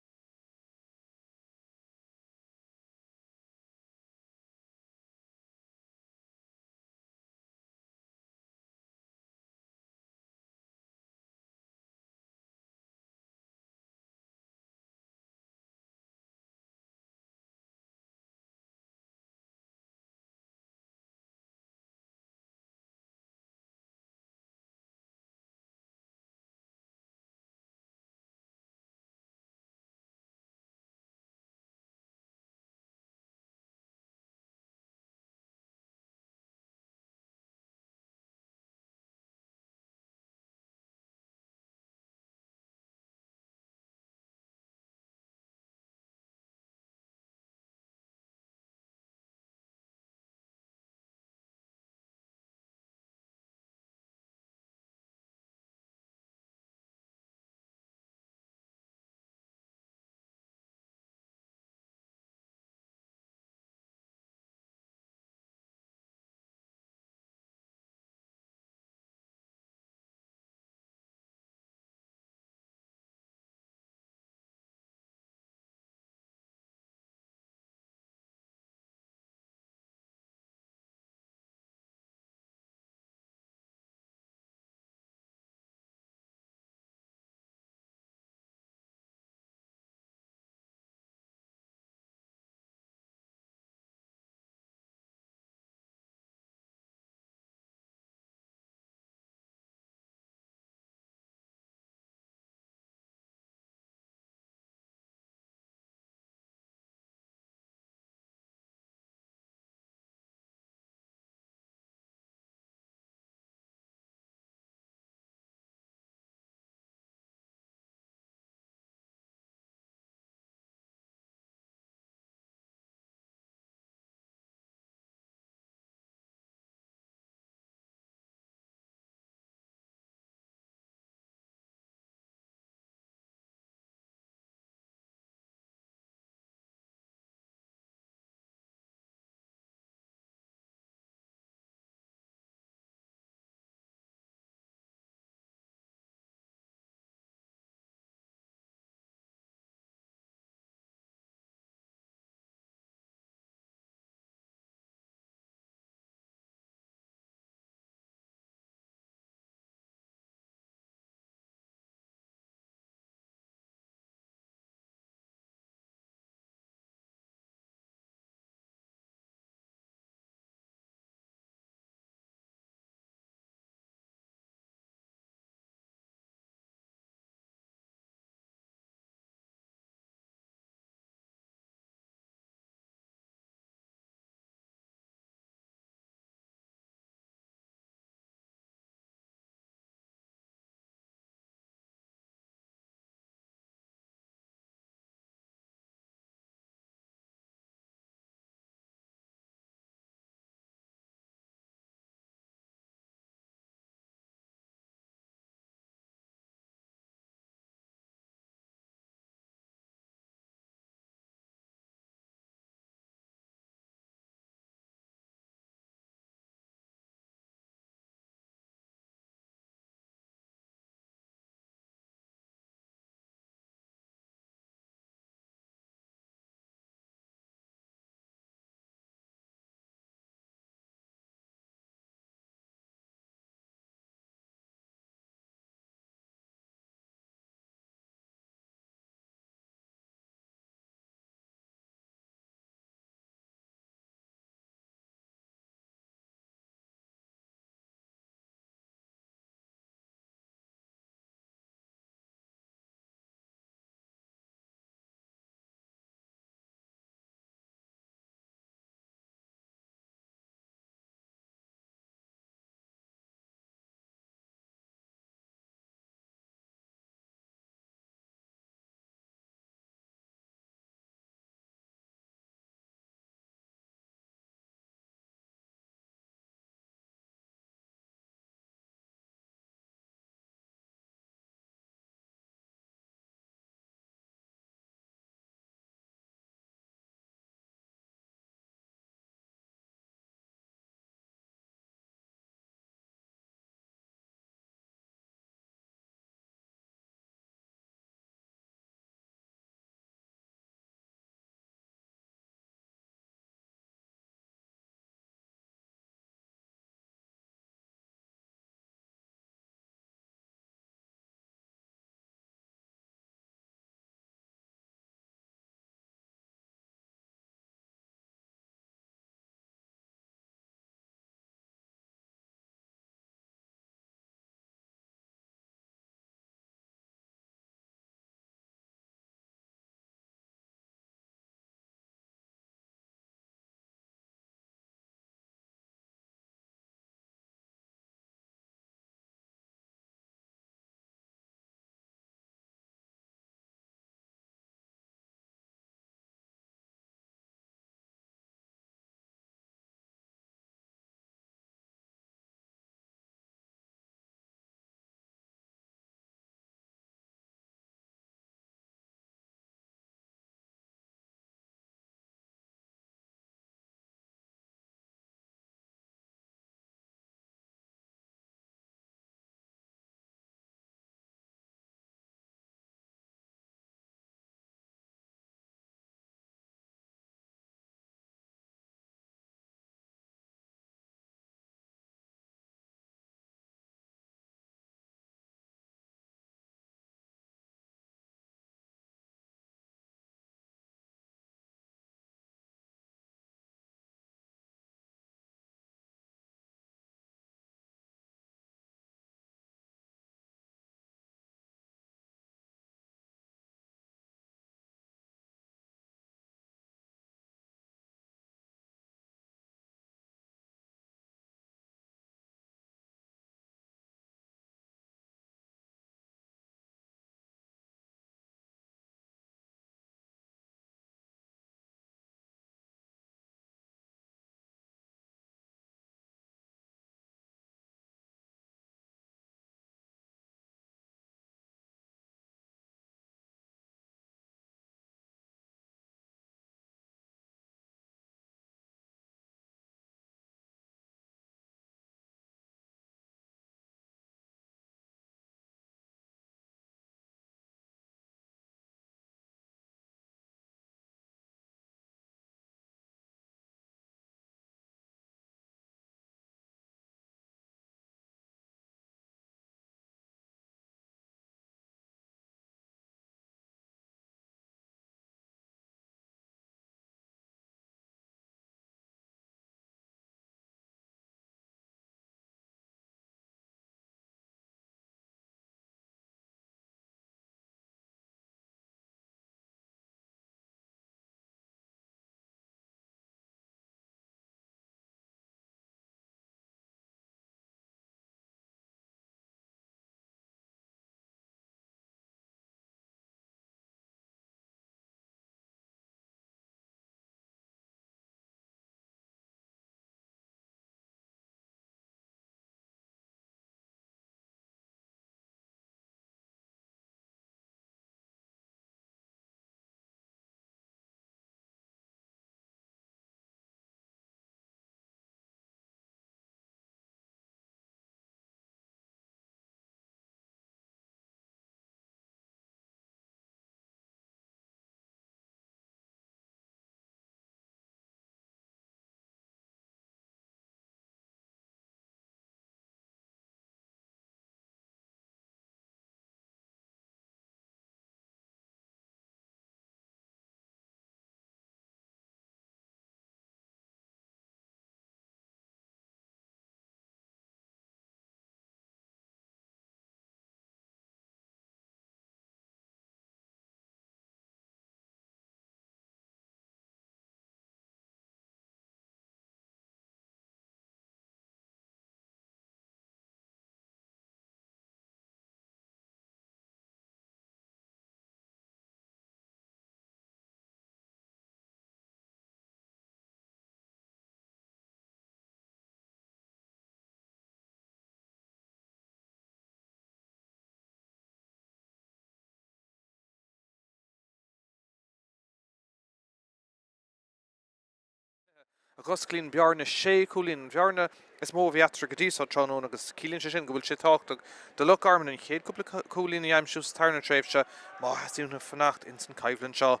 A dh'osclaíonn bearna sé chúilín, an bhearna is mó a bhí eatarthu go dtí seo tráthnóna agus ciallaíonn sé sin go bhfuil sé tábhachtach do Loch Garman an chéad cúpla cúilín a aimsiú sa tarna tréimhse má theastaíonn uathu fanacht ins an choimhlint seo.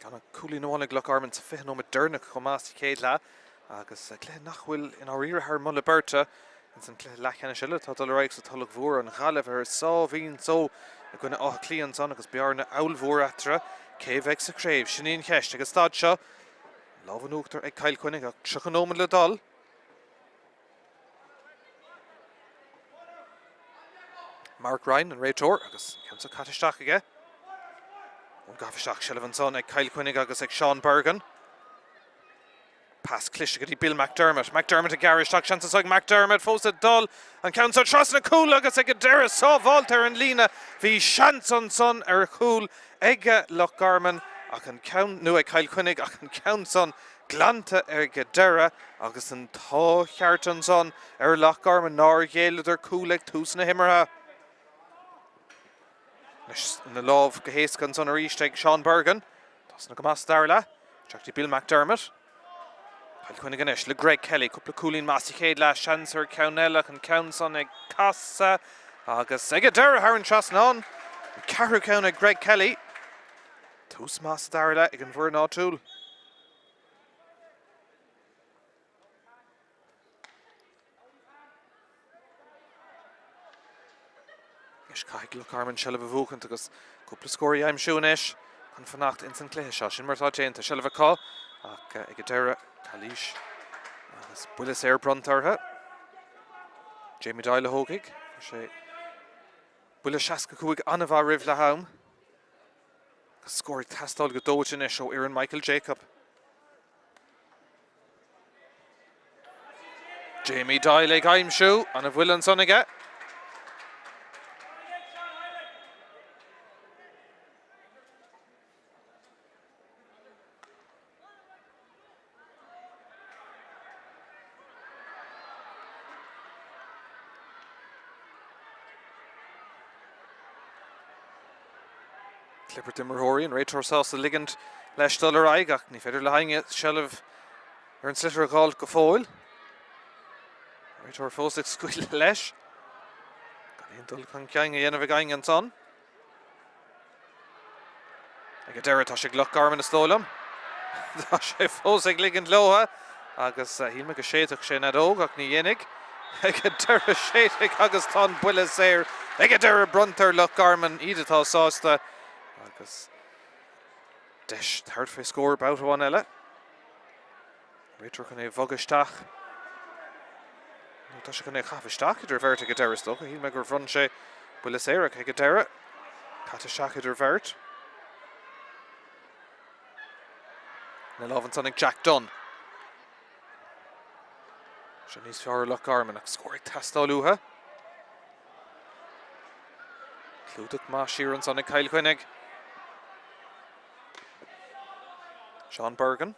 Gan ach cúilín amháin ag Loch Garman sa 20 nóiméad deireanach chomh maith sa chéad leath agus cluiche nach bhfuil i ndáiríre thar moladh beirte ins an cluiche leathcheannais eile atá ag dul ar aghaidh sa Tulach Mhór, an Ghaillimh ar a sáimhín só i gcoinne Átha Cliath ansan agus bearna ollmhór eatarthu. Cé a bheidh sa chraobh? Sin í an cheist. Ag an staid seo, lámh in uachtar ag Cill Chainnigh ach 30 nóiméad le dul. Mark Ryan, an réiteoir, agus an ceann seo caite isteach aige. Ón gcaitheamh isteach, seilbh ansan ag Cill Chainnigh agus ag Seán Bergin. Pas cliste go dtí Bill McDermott. McDermott ag gearradh isteach, seans anseo ag McDermott, fós ag dul. An ceann seo trasna cúl agus ag an deireadh sábháilte ar an líne. Bhí seans ansan ar chúl ag Loch Garman ach an ceann, nó ag Cill Chainnigh ach an ceann san glanta ag an deireadh agus an t-ádh ceart ansan ar Loch Garman nár ghéilleadar cúl ag tús na himeartha. Anois ina lámh go héasca ansan arís ag Seán Bergin. Tosnaithe go maith sa dara leath. Isteach go dtí Bill McDermott. Cill Chainnigh anois le Greg Kelly. Cúpla cúilín maith sa chéad leath. Seans ar cheann eile ach an ceann san ag casadh agus ag an deireadh thar an trasnán. An ceathrú ceann ag Greg Kelly. Tús maith sa dara leath ag an bhfoireann áitiúil. Anois caithfidh Loch Garman seilbh a bhuachaint agus cúpla scór a aimsiú anois chun fanacht ins an cluiche seo. Sin mar atá déanta. Seilbh acu ach ag an deireadh calaois agus buille saor bronnta orthu. Jamie Doyle a thógfaidh. Fuair sé buille 65 an-mhaith roimh leath am. Agus scór ag teastáil go dóite anois ó fhoireann Michael Jacob. Jamie Doyle ag aimsiú, an bhfuil ansan aige? Clibirt d'imreoirí, an réiteoir sásta ligint leis dul ar aghaidh ach ní féidir le héinne seilbh ar an sliotar a dh'fháilt go fóill. An réiteoir fós ag scaoileadh leis. Gan aon dul chun cinn a dhéanamh ag éinne ansan. Ag an deireadh tá sé ag Loch Garman is dóigh liom. Tá sé fós ag ligint leo agus shíl mé go séidfeadh sé an fheadóg ach ní dhéanfaidh. Ag an deireadh séidfidh agus tá an buille saor ag an deireadh bronnta ar Loch Garman, iad atá sásta agus deis tabhairt fé scór babhta amháin eile. Réiteoir chun é a bhogadh isteach. Nó tá sé chun é a chaitheamh isteach idir bheirt ag an deireadh is dócha. Shíl mé gur bhronn sé buille saor ach ag an deireadh, caite isteach idir bheirt. Ina lámh ansan ag Jack Dunne. Seo níos fearr ar Loch Garman ach scór ag teastáil uathu. Clúdach maith siar ansan ag Cill Chainnigh. Seán Bergin.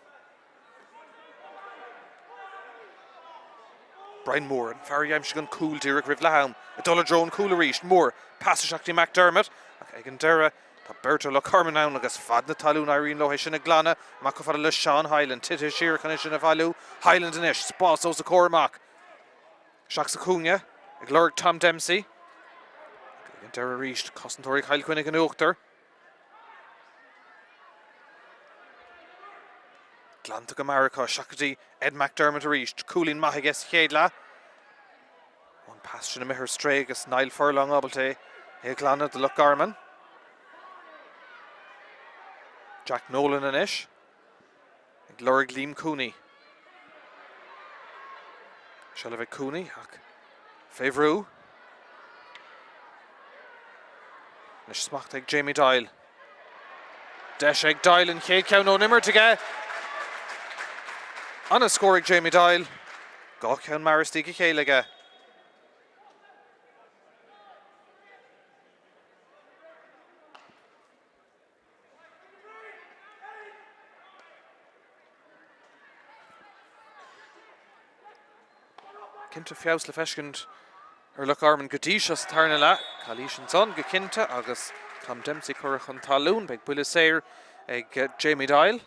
Brian Moore, an fear a d'aimsigh an cúl díreach roimh leath am, ag dul i dtreo an chúil arís. Moore, pas isteach go dtí McDermott ach ag an deireadh tá beirt ó Loch Garman ann agus fad na talún éiríonn leo é sin a ghlanadh amach chomh fada le Seán Hyland. Titithe siar chun é sin a bhailiú. Hyland anois, spás os a chomhair amach. Isteach sa chúinne ag lorg Tom Dempsey. Ag an deireadh arís, cosantóirí Chill Chainnigh in uachtar. Glanta go mear acu, isteach go dtí Ed McDermott arís. Cúilín maith aige sa chéad leath. An pas sin imithe ar strae agus Niall Furlong ábalta é a ghlanadh do Loch Garman. Jack Nolan anois. Ag lorg Liam Cooney. Seilbh ag Cooney ach fé bhrú. Anois smacht ag Jamie Doyle. Deis ag Doyle an chéad cheann ón imirt aige. Ana-scór ag Jamie Doyle. 2 cheann mear istigh a chéile aige. Cinnte feabhas le feiscint ar Loch Garman go dtí seo sa tarna leath. Calaois ansan go cinnte agus. Tom Dempsey curtha chun talún. Beidh buille saor ag Jamie Doyle.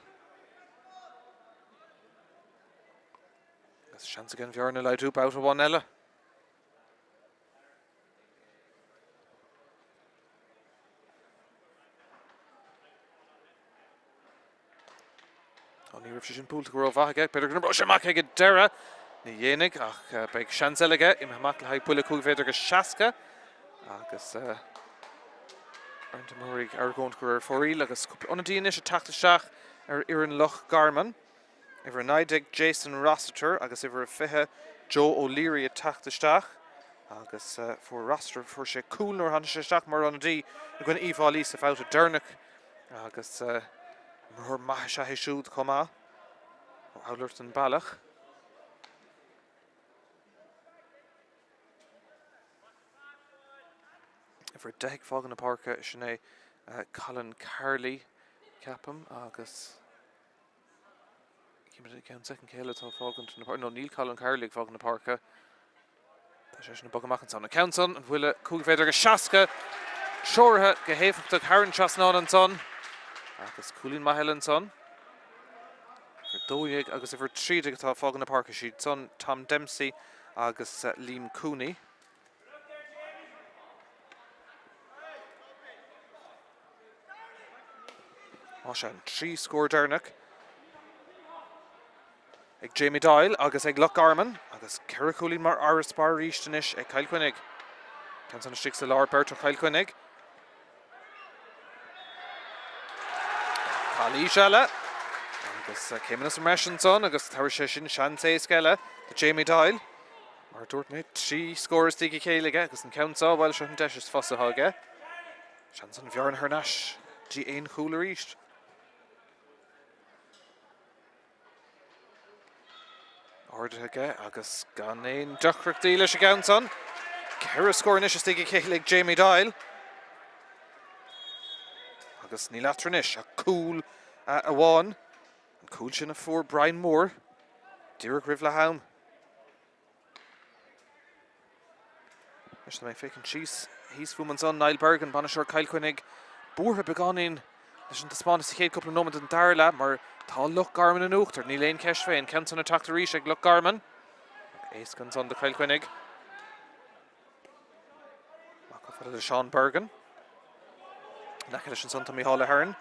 Agus seans aige an bhearna a laghdú babhta amháin eile. Ó, ní raibh sé sin buailte go rómhaith aige. B'fhéidir go n-oibreoidh sé amach ag an deireadh. Ní dhéanfaidh, ach beidh seans eile aige imithe amach le haghaidh buille 5 mhéadar go 60. Agus roinnt imreoirí ag argóint gur ar fóraoil agus cúpla ionadaí anois ag teacht isteach ar fhoireann Loch Garman. Uimhir 19 Jason Rossiter agus uimhir 20 Joe O'Leary ag teacht isteach agus fuair Rossiter, fuair sé cúl nuair a tháinig sé isteach mar ionadaí i gcoinne Uíbh Fhailí sa bhabhta deireanach agus imreoir maith is ea é siúd chomh maith ó Oulart an Bealach. Uimhir 10 ag fágáil na páirce, sin é Colin Carley, ceapaim, agus Címid i gceann soicind cé eile atá ag fágaint na páirce. No, níl Colin Carley ag fágaint na páirce. Tá seisean ag bogadh amach ansan. An ceann san, an buille 5 mhéadar go 60, treoraithe go héifeachtach thar an trasnán ansan. Agus cúilín maith eile ansan. Uimhir 12 agus uimhir 13 atá ag fágaint na páirce. Siad san Tom Dempsey agus Liam Cooney. Más ea, an 3 scór deireanach ag Jamie Doyle agus ag Loch Garman agus ceithre chúilín mar fharasbarr arís anois ag Cill Chainnigh. Ceann san istigh sa lár, beirt ó Chill Chainnigh. Calaois eile agus céimeanna sa mbreis ansan agus tabharfaidh sé sin seans éasca eile do Jamie Doyle. Mar a dúirt mé, 3 scór istigh a chéile aige agus an ceann seo, bhuel, seo an deis is fusa atá aige. Seans an bhearna thar n-ais dtí aon chúl arís. Ardaithe aige agus gan aon deacrachtaí leis an gceann san. Ceithre scór anois istigh a chéile ag Jamie Doyle. Agus níl eatarthu anois ach cúl amháin. An cúl sin a fuair Brian Moore díreach roimh leath am. Anois tá mé ag féachaint síos thíos fúm ansan, Niall Bergin, bainisteoir Chill Chainnigh, buartha beagáinín leis an taispeántas sa chéad cúpla nóiméad den dara leath mar tá Loch Garman in uachtar, níl aon cheist fé. An ceann san ag teacht arís ag Loch Garman. Ach éasca ansan do Chill Chainnigh. Amach chomh fada le Seán Bergin. In aice leis ansan tá Micheál Ahern.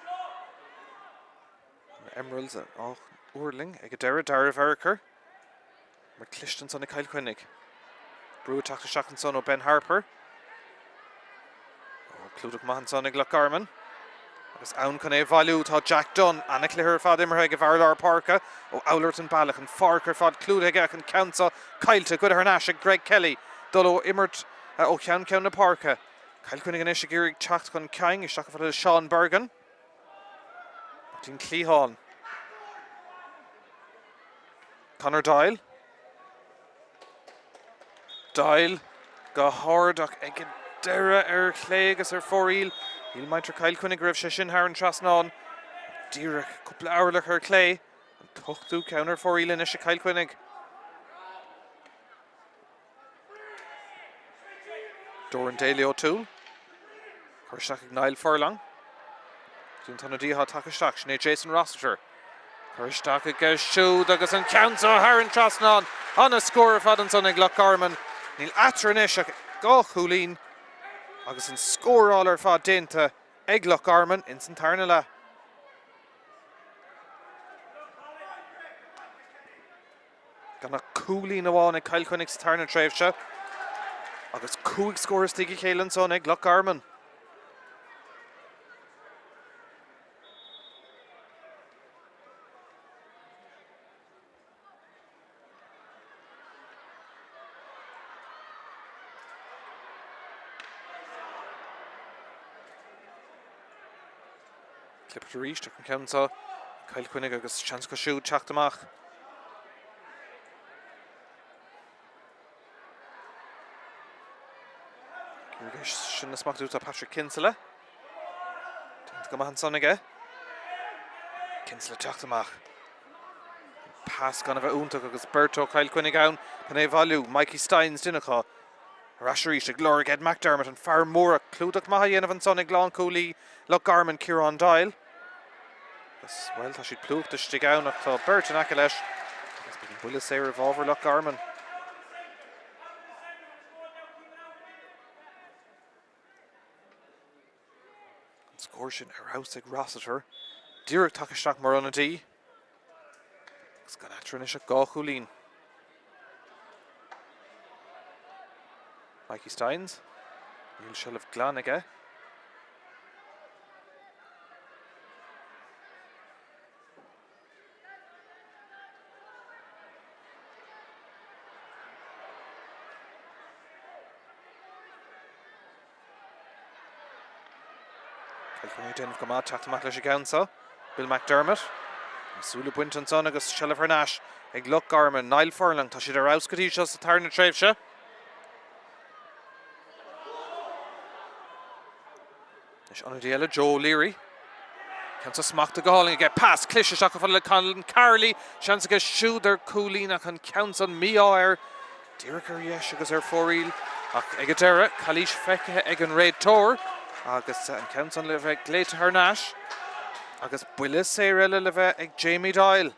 Na Emeralds á fhuirling ag an deireadh, Dara Vereker. Mar cliste ansan ag Cill Chainnigh. Brú ag teacht isteach ansan ó Ben Harper. Ó, clúdach maith ansan ag Loch Garman. Agus ann chun é a bhailiú tá Jack Dunne. Ana-chluiche ar fad imeartha ag an bhfear lár páirce ó Oulart an Bealach. An pháirc ar fad clúdaithe aige ach an ceann seo caillte. Goidte thar n-ais ag Greg Kelly. Dul ó imirt ó cheann ceann na páirce. Cill Chainnigh anois ag iarraidh teacht chun cinn. Isteach chomh fada le Seán Bergin. Go dtí an cliathán. Conor Doyle. Doyle go hard ach ag an deireadh ar chlé agus ar fóraoil. Shíl muintir Chill Chainnigh go raibh sé sin thar an trasnán. Díreach cúpla orlach ar chlé. An t-ochtú ceann ar fóraoil anois ag Cill Chainnigh. Doran Daly O'Toole. Curtha isteach ag Niall Furlong. Dtí an t-ionadaí atá tagtha isteach, sin é Jason Rossiter. Curtha isteach aige siúd agus an ceann seo thar an trasnán. Ana-scór ar fad ansan ag Loch Garman. Níl eatarthu anois ach dhá chúilín agus an scóráil ar fad déanta ag Loch Garman ins an tarna leath. Gan ach cúilín amháin ag Cill Chainnigh sa tarna tréimhse agus 5 scór istigh a chéile ansan ag Loch Garman. Clibirt arís ach an ceann seo Cill Chainnigh agus seans acu siúd teacht amach. Sin a smachtú tá Patrick Kinsella. Déanta go maith ansan aige. Kinsella teacht amach. Pas gan a bheith iontach agus beirt ó Chill Chainnigh ann chun é a bhailiú. Mikey Stynes duine acu. Ar ais arís ag lorg Ed McDermott, an fear mór ach clúdach maith á dhéanamh ansan ag lánchúlaí Loch Garman, Ciarán Doyle. Agus, bhuel, tá siad plúchta istigh ann ach tá beirt in aice leis agus beidh an buille saor i bhfabhar Loch Garman. An scór sin ar fheabhas ag Rossiter. Díreach tagtha isteach mar ionadaí. Agus gan eatarthu anois ach 2 chúilín. Mikey Stynes. Níl seilbh glan aige. Cill Chainnigh ag déanamh go maith teacht amach leis an gceann seo. Bill McDermott. Na súile bainte ansan agus seilbh thar n-ais ag Loch Garman. Niall Furlong, tá siad ar fheabhas go dtí seo sa tarna tréimhse. Anois ionadaí eile, Joe O'Leary. Ceann seo smachtaithe go hálainn aige. Pas cliste isteach chomh fada le Colin Carley. Seans aige siúd ar chúilín ach an ceann san mí-ádh air. Díreach ar dheis agus ar fóraoil. Ach ag an deireadh, calaois feicthe ag an réiteoir agus an ceann san le bheith glaoite thar n-ais. Agus buille saor eile le bheith ag Jamie Doyle.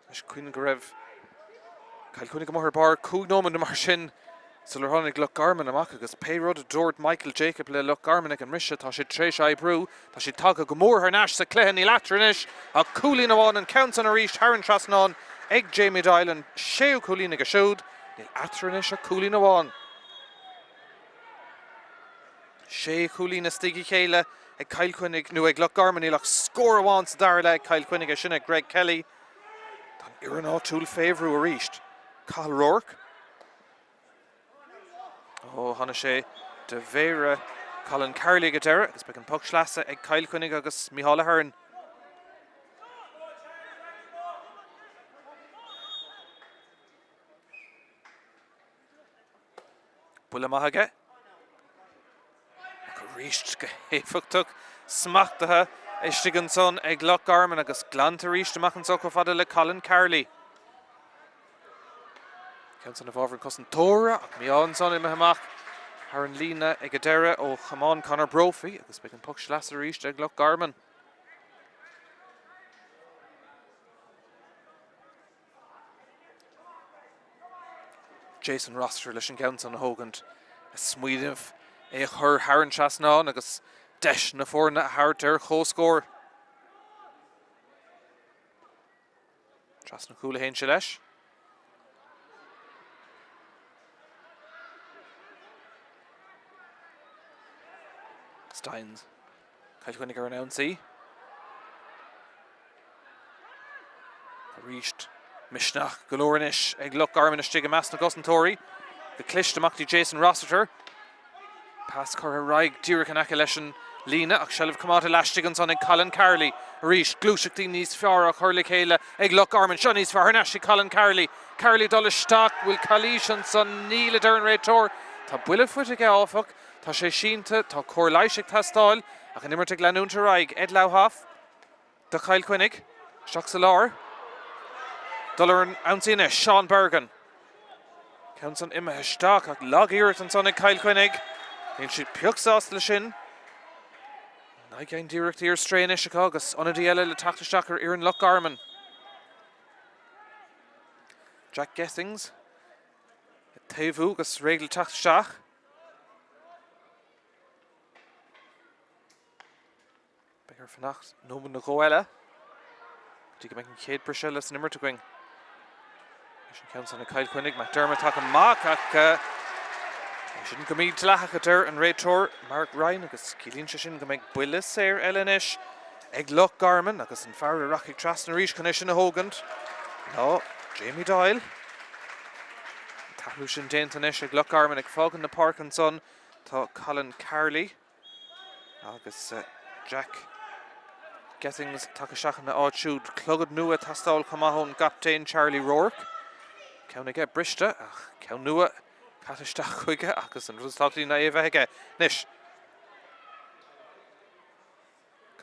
Anois cuimhnigh go raibh Cill Chainnigh amuigh ar barr 5 nóiméad nó mar sin sular tháinig Loch Garman amach agus pé rud a dúirt Michael Jacob le Loch Garman ag an mbriseadh, tá sé tar éis oibriú. Tá siad tagtha go mór thar n-ais sa chluiche, níl eatarthu anois ach cúilín amháin, an ceann san arís thar an trasnán ag Jamie Doyle, an séú cúilín aige siúd. Níl eatarthu anois ach cúilín amháin. Sé chúilín istigh a chéile ag Cill Chainnigh, nó ag Loch Garman, níl ach scór amháin sa dara leath ag Cill Chainnigh, é sin ag Greg Kelly. Tá an fhoireann áitiúil fé bhrú arís. Cathal Rourke. Ó, tháinig sé de mhéara Colin Carley ag an deireadh agus beidh an poc sleasa ag Cill Chainnigh agus Micheál Ahern. Buille maith aige. Ach arís go héifeachtach smachtaithe istigh ansan ag Loch Garman agus glanta arís amach anseo chomh fada le Colin Carley. Ceann san i bhfabhar an chosantóra ach mí-ádh ansan imithe amach thar an líne ag an deireadh ó chamán Conor Brophy agus beidh an poc sleasa arís ag Loch Garman. Jason Rossiter leis an gceann san a thógaint, ag smaoineamh é a chur thar an trasnán agus deis na foirne a thabhairt ar chomhscór. Trasna cúil a théann sé leis. Stynes. Cill Chainnigh ar an ionsaí. Arís, misneach go leor anois ag Loch Garman istigh i measc na gcosantóirí. Go cliste amach dtí Jason Rossiter. Pas curtha ar aghaidh díreach in aice leis an líne ach seilbh coimeádta laistigh ansan ag Colin Carley. Arís, gluaiseachtaí níos fearr á chur le chéile ag Loch Garman. Seo níos fearr thar n-ais ag Colin Carley. Carley dul isteach, bhfuil calaois ansan? Níl, a deir an réiteoir. Tá buille faighte aige áfach. Tá sé sínte, tá cóir leighis ag teastáil ach an imirt ag leanúint ar aghaidh. Ed Lauhoff do Chill Chainnigh. Isteach sa lár. Dul ar an ionsaí anois, Seán Bergin. Ceann san imithe isteach ach lag-iarracht ansan ag Cill Chainnigh. Níl siad pioc sásta leis sin. 9 gceann d'iarrachtaí ar strae anois acu agus ionadaí eile le teacht isteach ar fhoireann Loch Garman. Jack Gethings ag taobhú agus réidh le teacht isteach. Beidh air fanacht nóiméad nó dhó eile go dtí go mbeidh an chéad briseadh eile san imirt againn. Leis an ceann san ag Cill Chainnigh, McDermott tagtha amach ach é sin go mídhleathach a deir an réiteoir Mark Ryan agus ciallaíonn sé sin go mbeidh buille saor eile anois ag Loch Garman agus an fear a rachaidh trasna arís chun é sin a thógaint ná Jamie Doyle. An t-athrú sin déanta anois ag Loch Garman ag fágaint na páirce ansan tá Colin Carley agus Jack Gethings tagtha isteach ina áit siúd. Clogad nua ag teastáil chomh maith ón gcaptaen Charlie Rourke. Ceann aige briste ach ceann nua caite isteach chuige agus an rud is tábhachtaí ná é a bheith aige anois.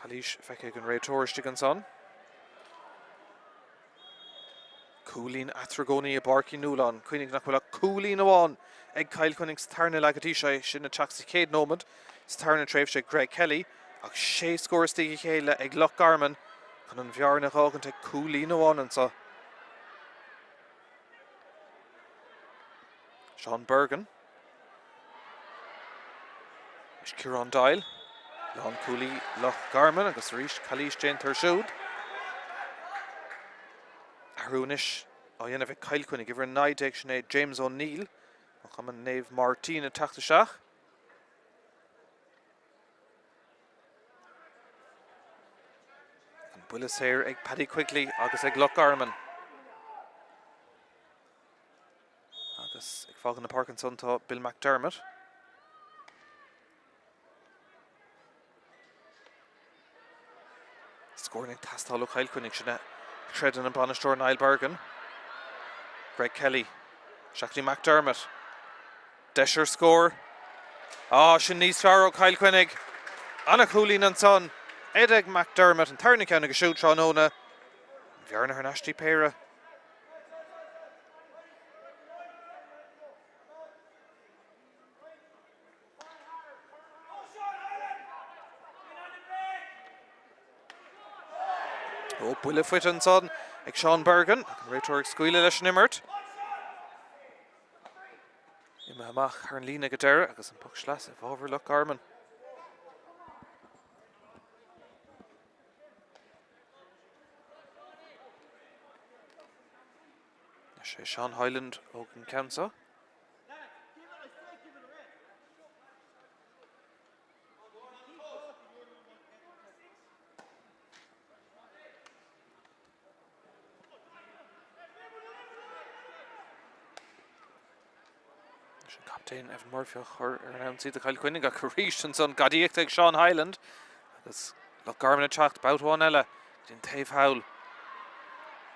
Calaois feicthe ag an réiteoir istigh ansan. Cúilín eatarthu i gcónaí i bPáirc Uí Nualláin. Cuimhnigh nach bhfuil ach cúilín amháin ag Cill Chainnigh sa tarna leath go dtí seo, é sin ag teacht sa chéad nóiméad sa tarna tréimhse ag Greg Kelly, ach sé scór istigh a chéile ag Loch Garman chun an bhearna a dh'fhágaint ag cúilín amháin anseo. Seán Bergin. Anois Ciarán Doyle. Lánchúlaí Loch Garman agus arís calaois déanta air siúd. Athrú anois á dhéanamh ag Cill Chainnigh. Uimhir 19 sin é James O'Neill ó Chumann Naomh Máirtín ag teacht isteach. An buille saor ag Paddy Quigley agus ag Loch Garman. Agus ag fágáil na páirce ansan tá Bill McDermott. Scór ag teastáil ó Chill Chainnigh sin a chreideann an bainisteoir Niall Bergin. Greg Kelly. Isteach go dtí McDermott. Deis ar scór. Á, sin níos fearr ó Chill Chainnigh. Ana-chúilín ansan. Ed McDermott, an tarna ceann aige siúd tráthnóna. An bhearna thar n-ais dtí péire. Ó, buille faighte ansan ag Seán Bergin, an réiteoir ag scaoileadh leis an imirt. Imithe amach thar an líne ag an deireadh agus an poc sleasa i bhfabhar Loch Garman. Is é Seán Hyland a thóg an ceann seo. Leis an captaen Evan Murphy á chur ar an ionsaí do Chill Chainnigh ach arís ansan gadaíocht ag Seán Hyland agus Loch Garman ag teacht babhta amháin eile go dtí an taobh thall.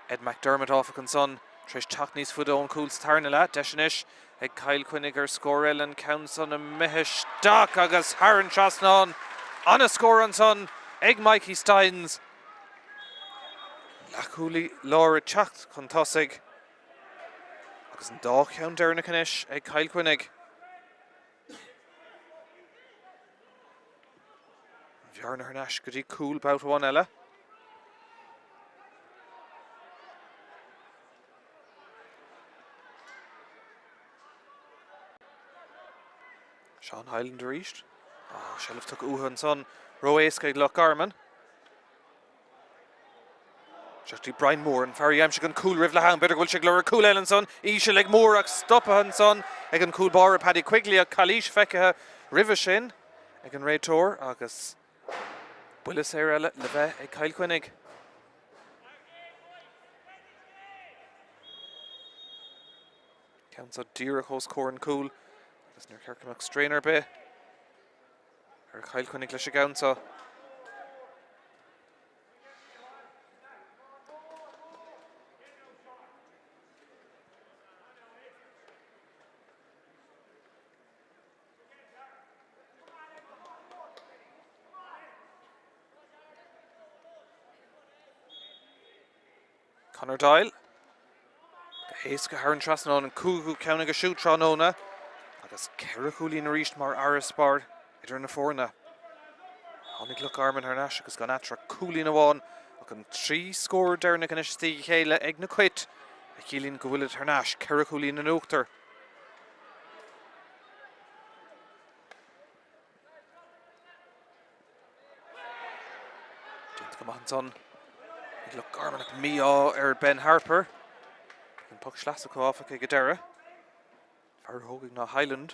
Ed McDermott áfach ansan tar éis teacht níos faide ón chúl sa tarna leath. Deis anois ag Cill Chainnigh ar scór eile an ceann san imithe isteach agus thar an trasnán. Ana-scór ansan ag Mikey Stynes. Leathchúlaí láir ag teacht chun tosaigh. Agus an dá cheann deireanach anois ag Cill Chainnigh. An bhearna thar n-ais go dtí cúl babhta amháin eile. Seán Hyland arís. Oh, seilbh tugtha uathu ansan. Ró-éasca ag Loch Garman. Isteach go dtí Brian Moore, an fear a d'aimsigh an cúl roimh leath am. B'fhéidir go bhfuil sé ag lorg cúl eile ansan. Íseal ag Moore ach stoptha ansan ag an cúl báire Paddy Quigley ach calaois feicthe roimhe sin ag an réiteoir agus buille saor eile le bheith ag Cill Chainnigh. Ceann seo díreach os comhair an cúil agus níor cheart go mbeadh strain ar bith ar Chill Chainnigh leis an gceann seo. Conor Doyle. Go héasca thar an trasnán an cúigiú ceann aige siúd tráthnóna agus ceithre chúilín arís mar fharasbarr idir na foirne. Tháinig Loch Garman thar n-ais agus gan eatarthu ach cúilín amháin ach an trí scór deireanach anois istigh a chéile ag na Cait a chiallaíonn go bhfuilid thar n-ais ceithre chúilín in uachtar. Déanta go maith ansan ag Loch Garman ach mí-ádh ar Ben Harper. An poc sleasa acu áfach ag an deireadh. Fear a thógfaidh ná Hyland.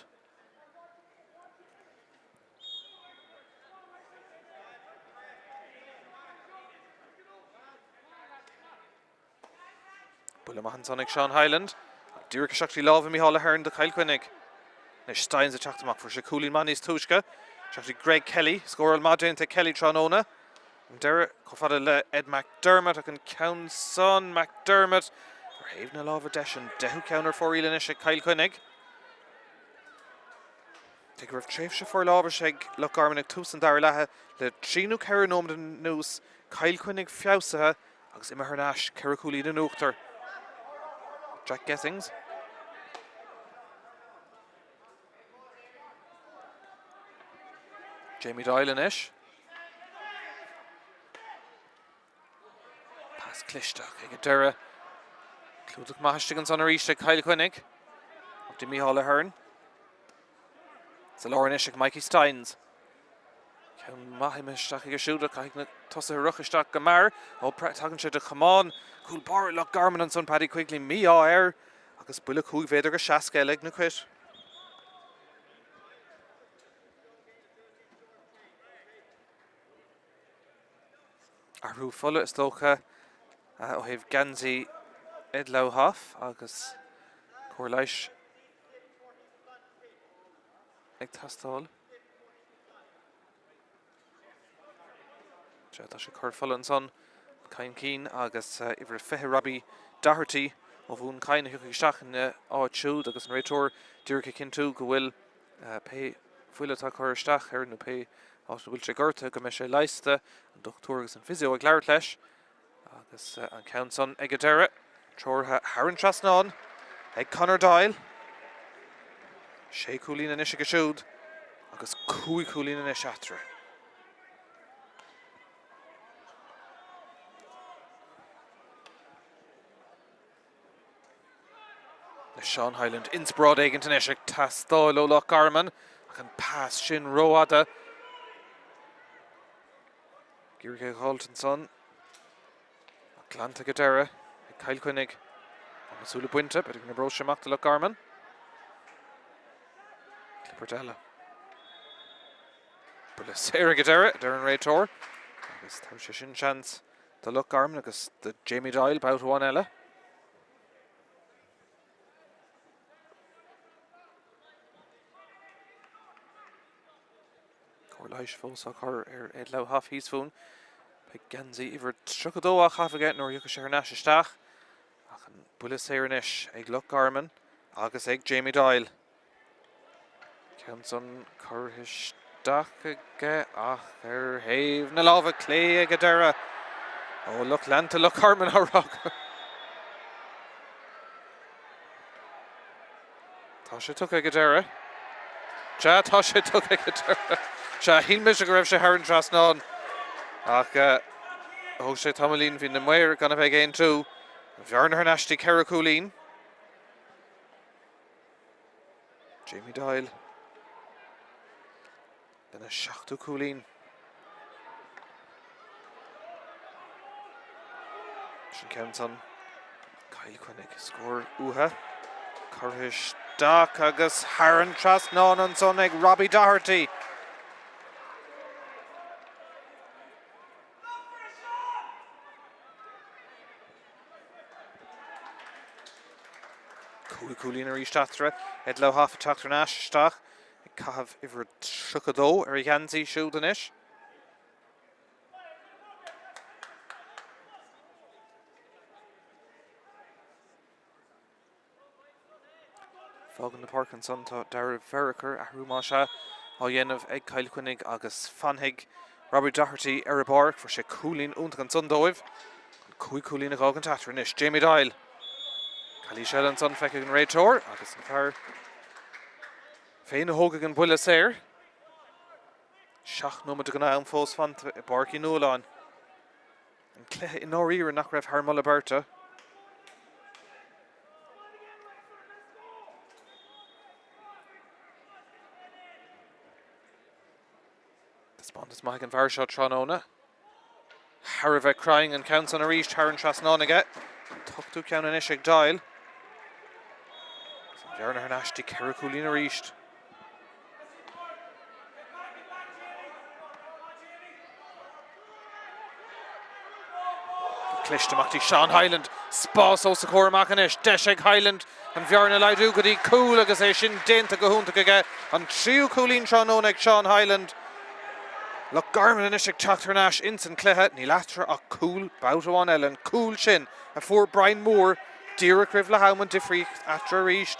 Buille maith ansan ag Seán Hyland. Díreach isteach trí lámha Micheál Ahern do Chill Chainnigh. Anois Stynes ag teacht amach. Fuair sé cúilín maith níos túisce. Isteach go Greg Kelly. Scóráil maith déanta ag Kelly tráthnóna. An deireadh chomh fada le Ed McDermott ach an ceann san McDermott ar thaobh na láimhe deise an deichiú ceann ar fóraoil anois ag Cill Chainnigh. Cé go raibh tréimhse forlámhais ag Loch Garman ag tús an dara leatha, le trí nó ceithre nóiméad anuas, Cill Chainnigh feabhsaithe agus imithe thar n-ais, 4 chúilín in uachtar. Jack Gethings. Jamie Doyle anois. Pas cliste ach ag an deireadh. Clúdach maith istigh ansan arís ag Cill Chainnigh. Up to Micheál Ahern. Sa lár anois ag Mikey Stynes. Ceann maith imithe isteach aige siúd ach caithfidh na tosaithe rith isteach go mear. Ó tagann sé de chamán. Cúl báire Loch Garman ansan Paddy Quigley mí-ádh air agus buille 5 mhéadar go 60 eile ag na Cait. Athrú fola is dócha ó thaobh geansaí Ed Lauhoff agus cóir leighis ag teastáil. Sea, tá sé ag cur fola ansan, Cian Keane agus uimhir 20 Robbie Doherty ó Dhún Chaoin a thiocfaidh isteach ina áit siúd agus an réiteoir díreach ag cinntiú go bhfuil Pé fuil atá curtha isteach air nó pé áit a bhfuil sé gortaithe go mbeidh sé leigheasta, an dochtúir agus an physio ag labhairt leis agus an ceann san ag an deireadh, treoraithe thar an trasnán ag Conor Doyle. Sé chúilín anois aige siúd agus 5 chúilín anois eatarthu. Le Seán Hyland inspioráid éigint anois ag teastáil ó Loch Garman ach an pas sin rófhada. Ag iarraidh é a dh'fháilt ansan. Ach glanta ag an deireadh ag Cill Chainnigh. Tá na súile bainte, b'fhéidir go n-oibreoidh sé amach do Loch Garman. Clibirt eile. Buille saor ag an deireadh, a deir an réiteoir. Agus tabharfaidh sé sin seans do Loch Garman agus do Jamie Doyle babhta amháin eile. Cóir leighis fós á cur ar Ed Lauhoff thíos fúinn. Beidh geansaí uimhir 32 á chaitheamh aige nuair a thiocfaidh sé thar n-ais isteach. Ach an buille saor anois ag Loch Garman agus ag Jamie Doyle. Ceann san curtha isteach aige ach ar thaobh na láimhe clé ag an deireadh. Ó lucht leanta Loch Garman á rá go. Tá sé tugtha ag an deireadh. Sea, tá sé tugtha ag an deireadh. Sea, shíl mise go raibh sé thar an trasnán ach thóg sé tamaillín, bhí na maoir gan a bheith ag aontú. An bhearna thar n-ais dtí 4 chúilín. Jamie Doyle lena seachtú cúilín. Sin ceann san Cill Chainnigh scór uathu. Curtha isteach agus thar an trasnán ansan ag Robbie Doherty. 5 cúilín arís eatarthu. Ed Lauhoff ag teacht thar n-ais isteach ag caitheamh uimhir 32 ar a gheansaí siúd anois. Fágann na páirc ansan tá Darragh Vereker, athrú más ea, á dhéanamh ag Cill Chainnigh agus fanfaidh Robbie Doherty ar an bpáirc. Fuair sé cúilín iontach ansan dóibh. An 5 cúilín a dh'fhágaint eatarthu anois. Jamie Doyle. Calaois eile ansan feicthe ag an réiteoir agus an fear féin a thógfaidh an buille saor. 7 nóiméad den am fós fanta i bPáirc Uí Nualláin. An cluiche i ndáiríre nach raibh thar moladh beirte. Taispeántas maith ag an bhfear seo tráthnóna. Thar a bheith cruinn an ceann san arís thar an trasnán aige. An t-ochtú ceann anois ag Doyle. Agus an bhearna thar n-ais dtí 4 cúilín arís. Cliste amach dtí Seán Hyland. Spás os a chomhair amach anois. Deis ag Hyland an bhearna a laghdú go dtí cúl agus é sin déanta go hiontach aige. An tríú cúilín tráthnóna ag Seán Hyland. Loch Garman anois ag teacht thar n-ais ins an cluiche. Níl eatarthu ach cúl babhta amháin eile. An cúl sin a fuair Brian Moore díreach roimh leath am an difríocht eatarthu arís.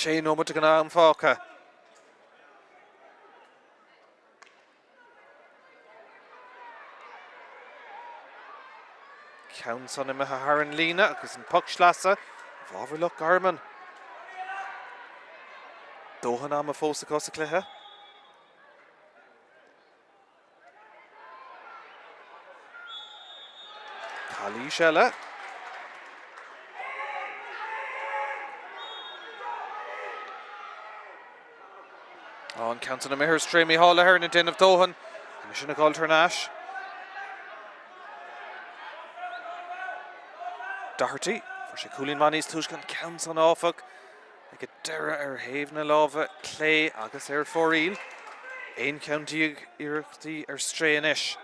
Sé nóiméad de ghnáth-am fágtha. Ceann san imithe thar an líne agus an poc sleasa i bhfabhar Loch Garman. Dóthain ama fós acu sa chluiche. Calaois eile. An ceann san imithe ar strae Micheál Ahern ag déanamh dóthain. Anois sin ag dul thar n-ais. Doherty, fuair sé cúilín maith níos túisce an ceann san áfach ag an deireadh ar thaobh na láimhe clé agus ar fóraoil. 11 ceann iarrachtaí ar strae anois.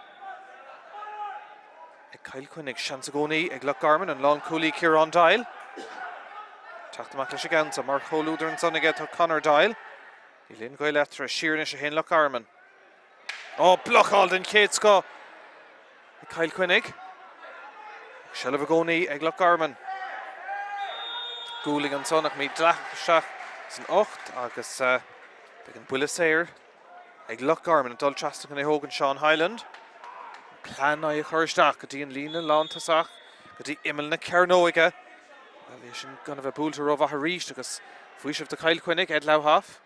Ag Cill Chainnigh, seans i gcónaí ag Loch Garman, an lánchúlaí Ciarán Doyle. Teacht amach leis an gceann seo mar chomhluadar ansan aige tá Conor Doyle. Níl aon ghaol eatarthu. Siar anois a théann Loch Garman. Ó, blocáil den chéad scoth ag Cill Chainnigh. Seilbh i gcónaí ag Loch Garman. Gualainn ansan ach mídhleathach isteach san ucht agus beidh an buille saor. Ag Loch Garman ag dul trasna chun é thógaint Seán Hyland. An plean é a chur isteach go dtí an líne lántosach, go dtí imeall na cearnóige. Bhuel, é sin gan a bheith buailte rómhaith arís agus faoiseamh do Chill Chainnigh, Ed Lauhoff.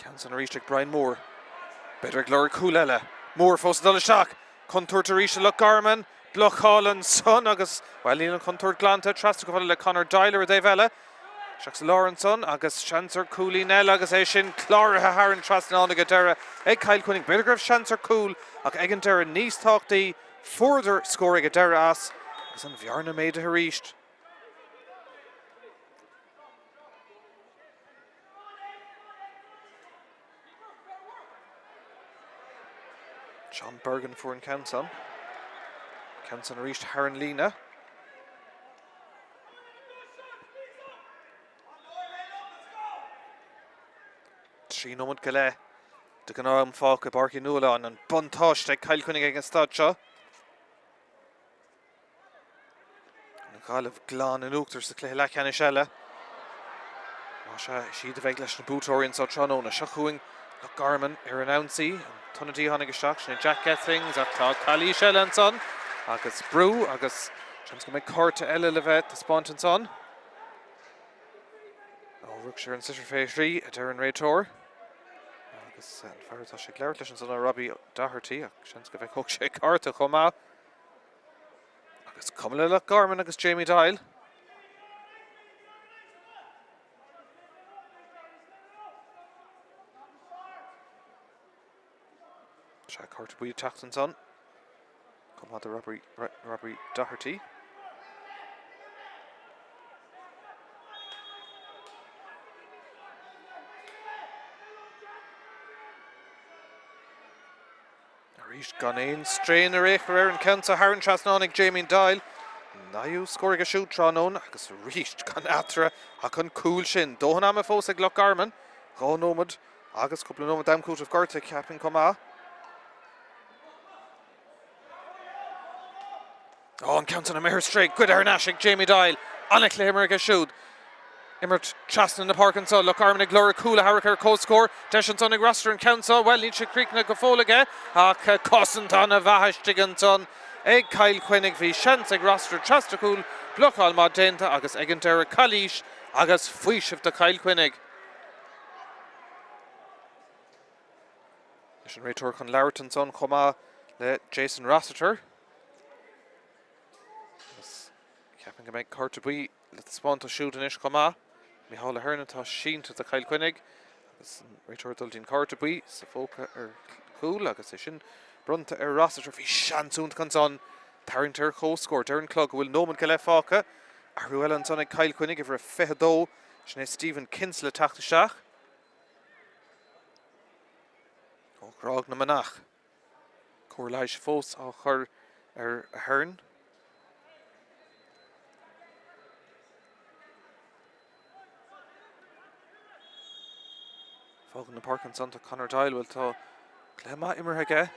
Ceann san arís ag Brian Moore. B'fhéidir ag lorg cúl eile. Moore fós ag dul isteach. Contúirt arís do Loch Garman. Blocáil ansan agus, bhuel, níl an chontúirt glanta. Trasna chomh fada le Conor Doyle ar an dtaobh eile. Isteach sa lár ansan agus seans ar chúilín eile agus é sin cláraithe thar an trasnán ag an deireadh ag Cill Chainnigh. B'fhéidir go raibh seans ar chúl ach ag an deireadh níos tábhachtaí Fuaireadar scór ag an deireadh as agus an bhearna méadaithe arís. Seán Bergin a fuair an ceann san. Ceann san arís thar an líne. 3 nóiméad go leith de ghnáth-am fágtha i bPáirc Uí Nualláin. An buntáiste ag Cill Chainnigh ag an staid seo. An Ghaillimh glan in uachtar sa chluiche leathcheannais eile. Más ea, is iad a bheidh leis na buaiteoirí anseo tráthnóna. Seo chugainn Loch Garman ar an ionsaí. An t-ionadaí a tháinig isteach, sin é Jack Gethings, ach tá calaois eile ansan agus brú agus seans go mbeidh cárta eile le bheith taispeáint ansan. Ó, rug sé ar an sliotar fé thrí, a deir an réiteoir. Agus an fear atá sé ag labhairt leis ansan ná Robbie Doherty, ach seans go bhfeiceodh sé cárta chomh maith. Agus cuma le Loch Garman agus Jamie Doyle. Sea, cárta buí ag teacht ansan. Chomh maith do Robbie, Robbie Doherty. Arís gan aon strain ar aon chor ar an ceann seo thar an trasnán ag Jamie Doyle. Naoú scór aige siúd tráthnóna agus arís gan eatarthu ach an cúl sin. Dóthain ama fós ag Loch Garman. 2 nóiméad Agus cúpla nóiméad d'am cúitimh gortaithe, ceapaim, chomh maith. Ó, an ceann san imithe ar strae, goidte thar n-ais ag Jamie Doyle. An-chluiche imeartha aige siúd. Imirt trasna na páirce anso. Loch Garman ag lorg cúl a thabharfadh ar comhscór. Deis ansan ag Rossiter an ceann seo. Bhuel, níl sé críochnaithe go fóill aige ach cosaint an-mhaith istigh ansan ag Cill Chainnigh. Bhí seans ag Rossiter trasna cúl, blocáil maith déanta agus ag an deireadh calaois agus faoiseamh do Chill Chainnigh. Leis an réiteoir chun labhairt ansan chomh maith le Jason Rossiter. Agus ceapaim go mbeidh cárta buí le taispeáint dó siúd anois chomh maith. Micheál Ahern atá sínte do Chill Chainnigh agus an réiteoir ag dul dtí'n cárta buí sa phóca ar chúl agus é sin bronnta ar Rossiter. Bhí seans iontach ansan tarraingt ar comhscór. Deir an clog go bhfuil nóiméad go leith fágtha. Athrú eile ansan ag Cill Chainnigh, uimhir a 22. Sin é Stephen Kinsella ag teacht isteach ó Ghráig na Manach. Cóir leighis fós á chur ar Ahern. Fágann an páirc ansan tá Conor Doyle, bhuel tá cluiche maith imeartha aige.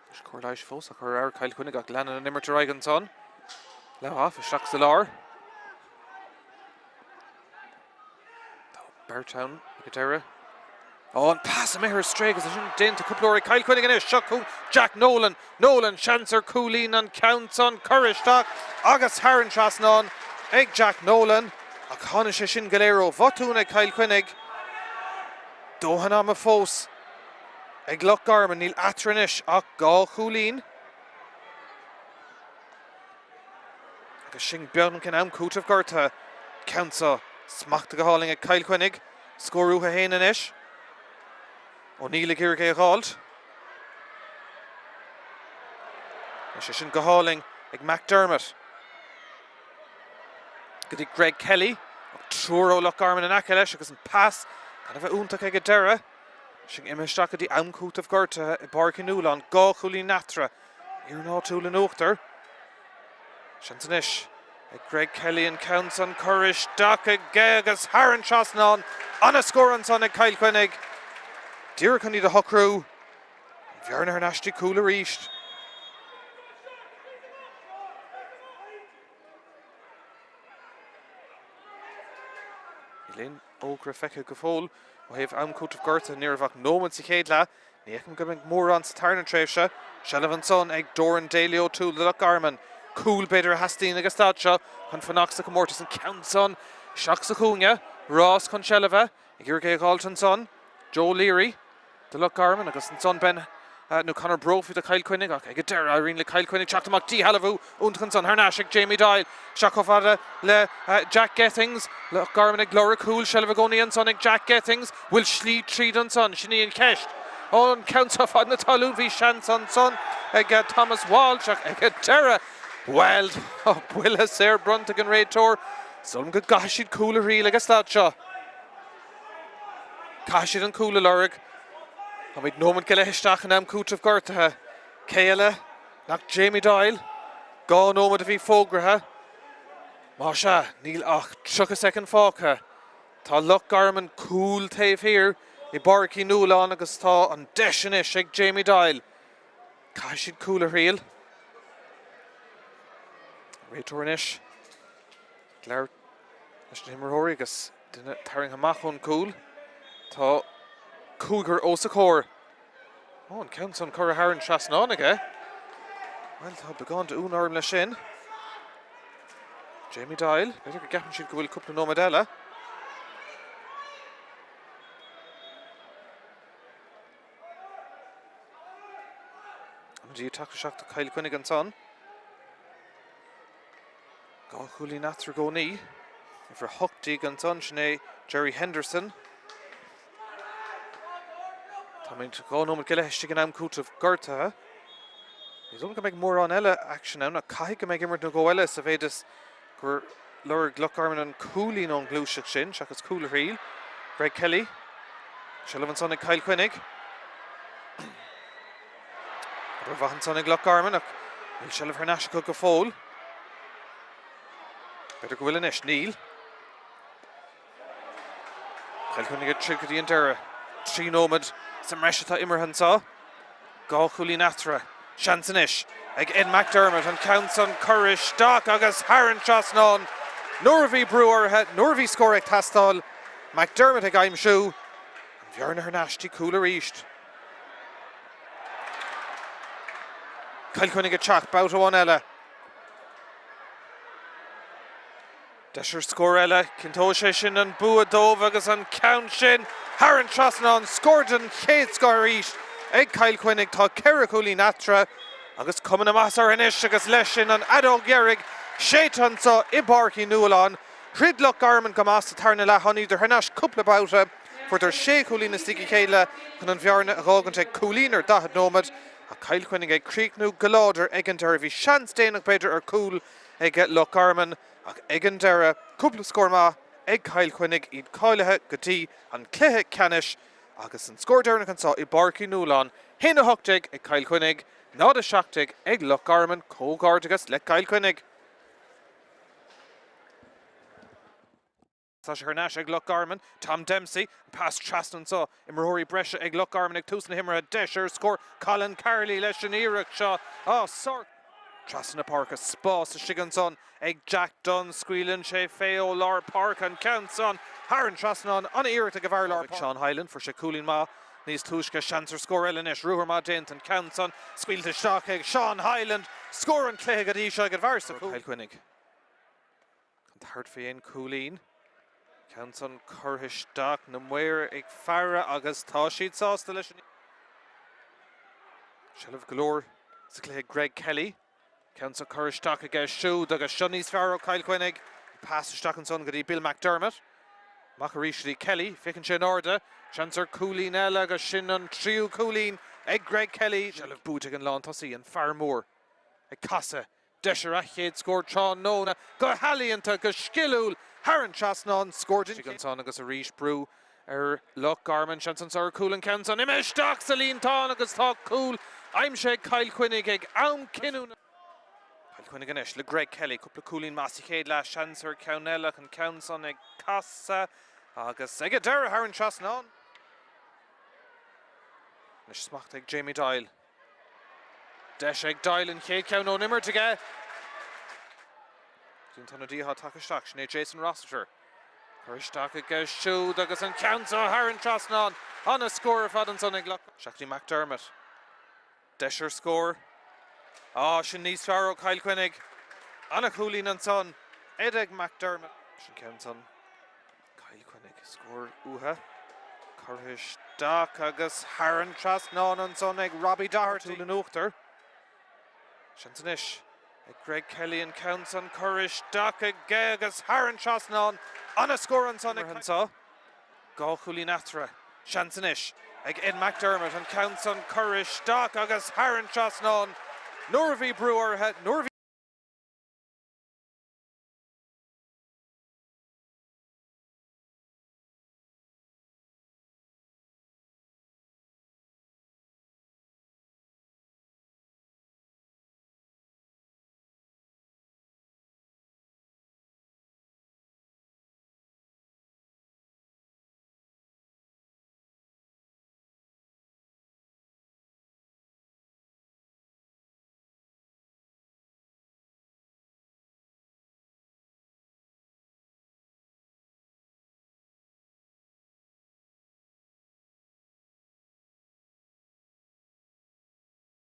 Anois cóir leighis fós á cur ar Chill Chainnigh ach leanann an imirt ar aghaidh ansan. Leath-half isteach sa lár. Tá beirt ann ag an deireadh. Ó, an pas imithe ar strae agus é sin déanta cúpla uair ag Cill Chainnigh anois. Seo chugainn Jack Nolan. Nolan, seans ar chúilín an ceann san curtha isteach agus thar an trasnán ag Jack Nolan. Ach tháinig sé sin go léir ó bhotún ag Cill Chainnigh. Dóthain ama fós ag Loch Garman. Níl eatarthu anois ach 2 chúilín. Agus sinn beagnach in am cúitimh gortaithe. Ceann seo smachtaithe go hálainn ag Cill Chainnigh. Scór uathu féin anois. O'Neill ag iarraidh é a dh'fháilt. Tá sé sin go hálainn ag McDermott. Go dtí Greg Kelly. Ach triúr ó Loch Garman in aice leis agus an pas gan a bheith iontach ag an deireadh. Sinn imithe isteach go dtí am cúitimh gortaithe i bPáirc Uí Nualláin. 2 chúilín eatarthu. Foireann áitiúil in uachtar. Seans anois ag Greg Kelly an ceann san curtha isteach aige agus thar an trasnán. Ana-scór ansan ag Cill Chainnigh. Díreach chun iad a shocrú. An bhearna thar n-ais dtí cúl arís. Níl aon fhógra feicthe go fóill ó thaobh am cúitimh gortaithe. Ní raibh ach nóiméad sa chéad leath. Ní fheicim go mbeidh mórán sa tarna tréimhse. Seilbh ansan ag Doran Daly O'Toole do Loch Garman. Cúl b'fhéidir a theastaíonn ag an staid seo chun fanacht sa chomórtas. An ceann san isteach sa chúinne. Rás chun seilbhe ag iarraidh é a dh'fháilt ansan. Joe Leary do Loch Garman agus ansan Ben nó Conor Brophy do Chill Chainnigh ach ag an deireadh éiríonn le Cill Chainnigh teacht amach díshealbhú iontach ansan thar n-ais ag Jamie Doyle. Isteach chomh fada le Jack Gethings. Loch Garman ag lorg cúl. Seilbh i gcónaí ansan ag Jack Gethings. Bhfuil slí tríd ansan? Sin í an cheist. Ó, an ceann seo fad na talún, bhí seans ansan ag Thomas Walsh ach ag an deireadh, bhuel, tá buille saor bronnta ag an réiteoir. Is dóigh liom go gcaithfidh siad cúl a thriail ag an staid seo. Caithfidh siad an cúl a lorg. Táimid nóiméad go leith isteach in am cúitimh gortaithe. Cé eile nach Jamie Doyle? 2 nóiméad a bhí fógraithe. Más ea, níl ach 30 soicind fágtha. Tá Loch Garman cúl taobh thiar i bPáirc Uí Nualláin agus tá an deis anois ag Jamie Doyle. Caithfidh siad cúl a thriail. Réiteoir anois ag labhairt leis na himreoirí agus duine tarraingthe amach ón gcúl. Tá cúigear os a chomhair. Ó, an ceann san curtha thar an trasnán aige. Bhuel, tá beagán d'ionadh orm leis sin. Jamie Doyle, b'fhéidir go gceapann siad go bhfuil cúpla nóiméad eile. Ionadaí ag teacht isteach do Chill Chainnigh ansan. 2 chúilín eatarthu i gcónaí. Uimhir 18 ansan, sin é Jerry Henderson. Táimid 2 nóiméad go leith istigh in am cúitimh gortaithe. Ní dóigh liom go mbeidh mórán eile aicsin ann ach caithfidh go mbeidh imirt nó dhó eile sa mhéid is gur lorg Loch Garman an cúilín ón ngluaiseacht sin seachas cúl a thriail. Greg Kelly, seilbh ansan ag Cill Chainnigh. Obair mhaith ansan ag Loch Garman ach níl seilbh thar n-ais acu go fóill. B'fhéidir go bhfuil anois. Níl. Cill Chainnigh ag troid go dtí an deireadh. 3 nóiméad sa mbreis atá imeartha anseo. 2 chúilín eatarthu. Seans anois ag Ed McDermott an ceann san curtha isteach agus thar an trasnán nuair a bhí brú orthu, nuair a bhí scór ag teastáil. McDermott ag aimsiú an bhearna thar n-ais dtí cúl arís. Cill Chainnigh ag teacht babhta amháin eile. Deis ar scór eile, cinnteoidh sé sin an bua dóibh agus an ceann sin thar an trasnán, scór den chéad scoth arís ag Cill Chainnigh. Tá 4 chúilín eatarthu agus cuma na maitheasa orthu anois agus leis sin an fheadóg dheiridh séidte anseo i bPáirc Uí Nualláin. Throid Loch Garman go maith sa tarna leath, tháinigíodar thar n-ais cúpla babhta, fuaireadar sé chúilín istigh a chéile chun an bhearna a dh'fhágaint ag cúilín ar 40 nóiméad ach Cill Chainnigh ag críochnú go láidir ag an deireadh. Bhí seans déanach b'fhéidir ar chúl ag Loch Garman ach ag an deireadh, cúpla scór maith ag Cill Chainnigh, iad cáilithe go dtí an cluiche ceannais agus an scór deireanach anseo i bPáirc Uí Nualláin, 1-18 ag Cill Chainnigh, 0-17 ag Loch Garman. Comhghairdeachas le Cill Chainnigh. Tá sé thar n-ais ag Loch Garman. Tom Dempsey, an pas trasna anseo. Imreoirí breise ag Loch Garman ag tús na himeartha. Deis ar scór. Colin Carley leis an iarracht seo. Á, sár. Trasna na páirce. Spás istigh ansan ag Jack Dunne. Scaoileann sé fé ó lár páirce. An ceann san thar an trasnán. An-iarracht ag an bhfear lár páirce. Seán Hyland. Fuair sé cúilín maith níos túisce. Seans ar scór eile anois. Ruathar maith déanta. An ceann san scaoilte isteach ag Seán Hyland. Scór an chluiche go dtí seo ag an bhfear sa chúl. Cill Chainnigh. Chun tabhairt faoi aon chúilín. Ceann san curtha isteach, na maoir ag faire agus tá siad sásta leis an. Seilbh go leor sa chluiche ag Greg Kelly. Ceann san curtha isteach aige siúd agus seo níos fearr ó Chill Chainnigh. Pas isteach ansan go dtí Bill McDermott. Amach arís go dtí Kelly. Féachann sé in airde. Seans ar chúilín eile agus sin an tríú cúilín ag Greg Kelly. Seilbh buaite ag an lántosaí, an fear mór ag casadh Deis ar a chéad scór tráthnóna, go healaíonta, go sciliúil, thar an trasnán, scór den chéad. ansan agus arís brú ar Loch Garman, seans anso ar chúl an ceann san imithe isteach sa líontán agus tá cúl aimsithe ag Cill Chainnigh ag am cinniúna. Cill Chainnigh anois le Greg Kelly, cúpla cúilín maith sa chéad leath, seans ar cheann eile ach an ceann san ag casadh agus ag an deireadh thar an trasnán. Anois smacht ag Jamie Doyle. Deis ag Doyle an chéad cheann ón imirt aige. An t-ionadaí atá tagtha isteach, sin é Jason Rossiter. Curtha isteach aige siúd agus an ceann seo thar an trasnán. Ana-scór ar fad ansan ag Loch. Isteach go dtí McDermott. Deis ar scór. Á, sin níos fearr ó Chill Chainnigh. Ana-chúilín ansan ag McDermott. Sin ceann san. Cill Chainnigh, scór uathu curtha isteach agus thar an trasnán ansan ag Robbie Doherty. Súil in uachtar. Seans anois ag Greg Kelly an ceann san curtha isteach aige agus thar an trasnán. Ana-scór ansan ag anseo. Dhá chúilín eatarthu. Seans anois ag Ed McDermott an ceann san curtha isteach agus thar an trasnán. Nuair a bhí brú orthu, nuair a bhí.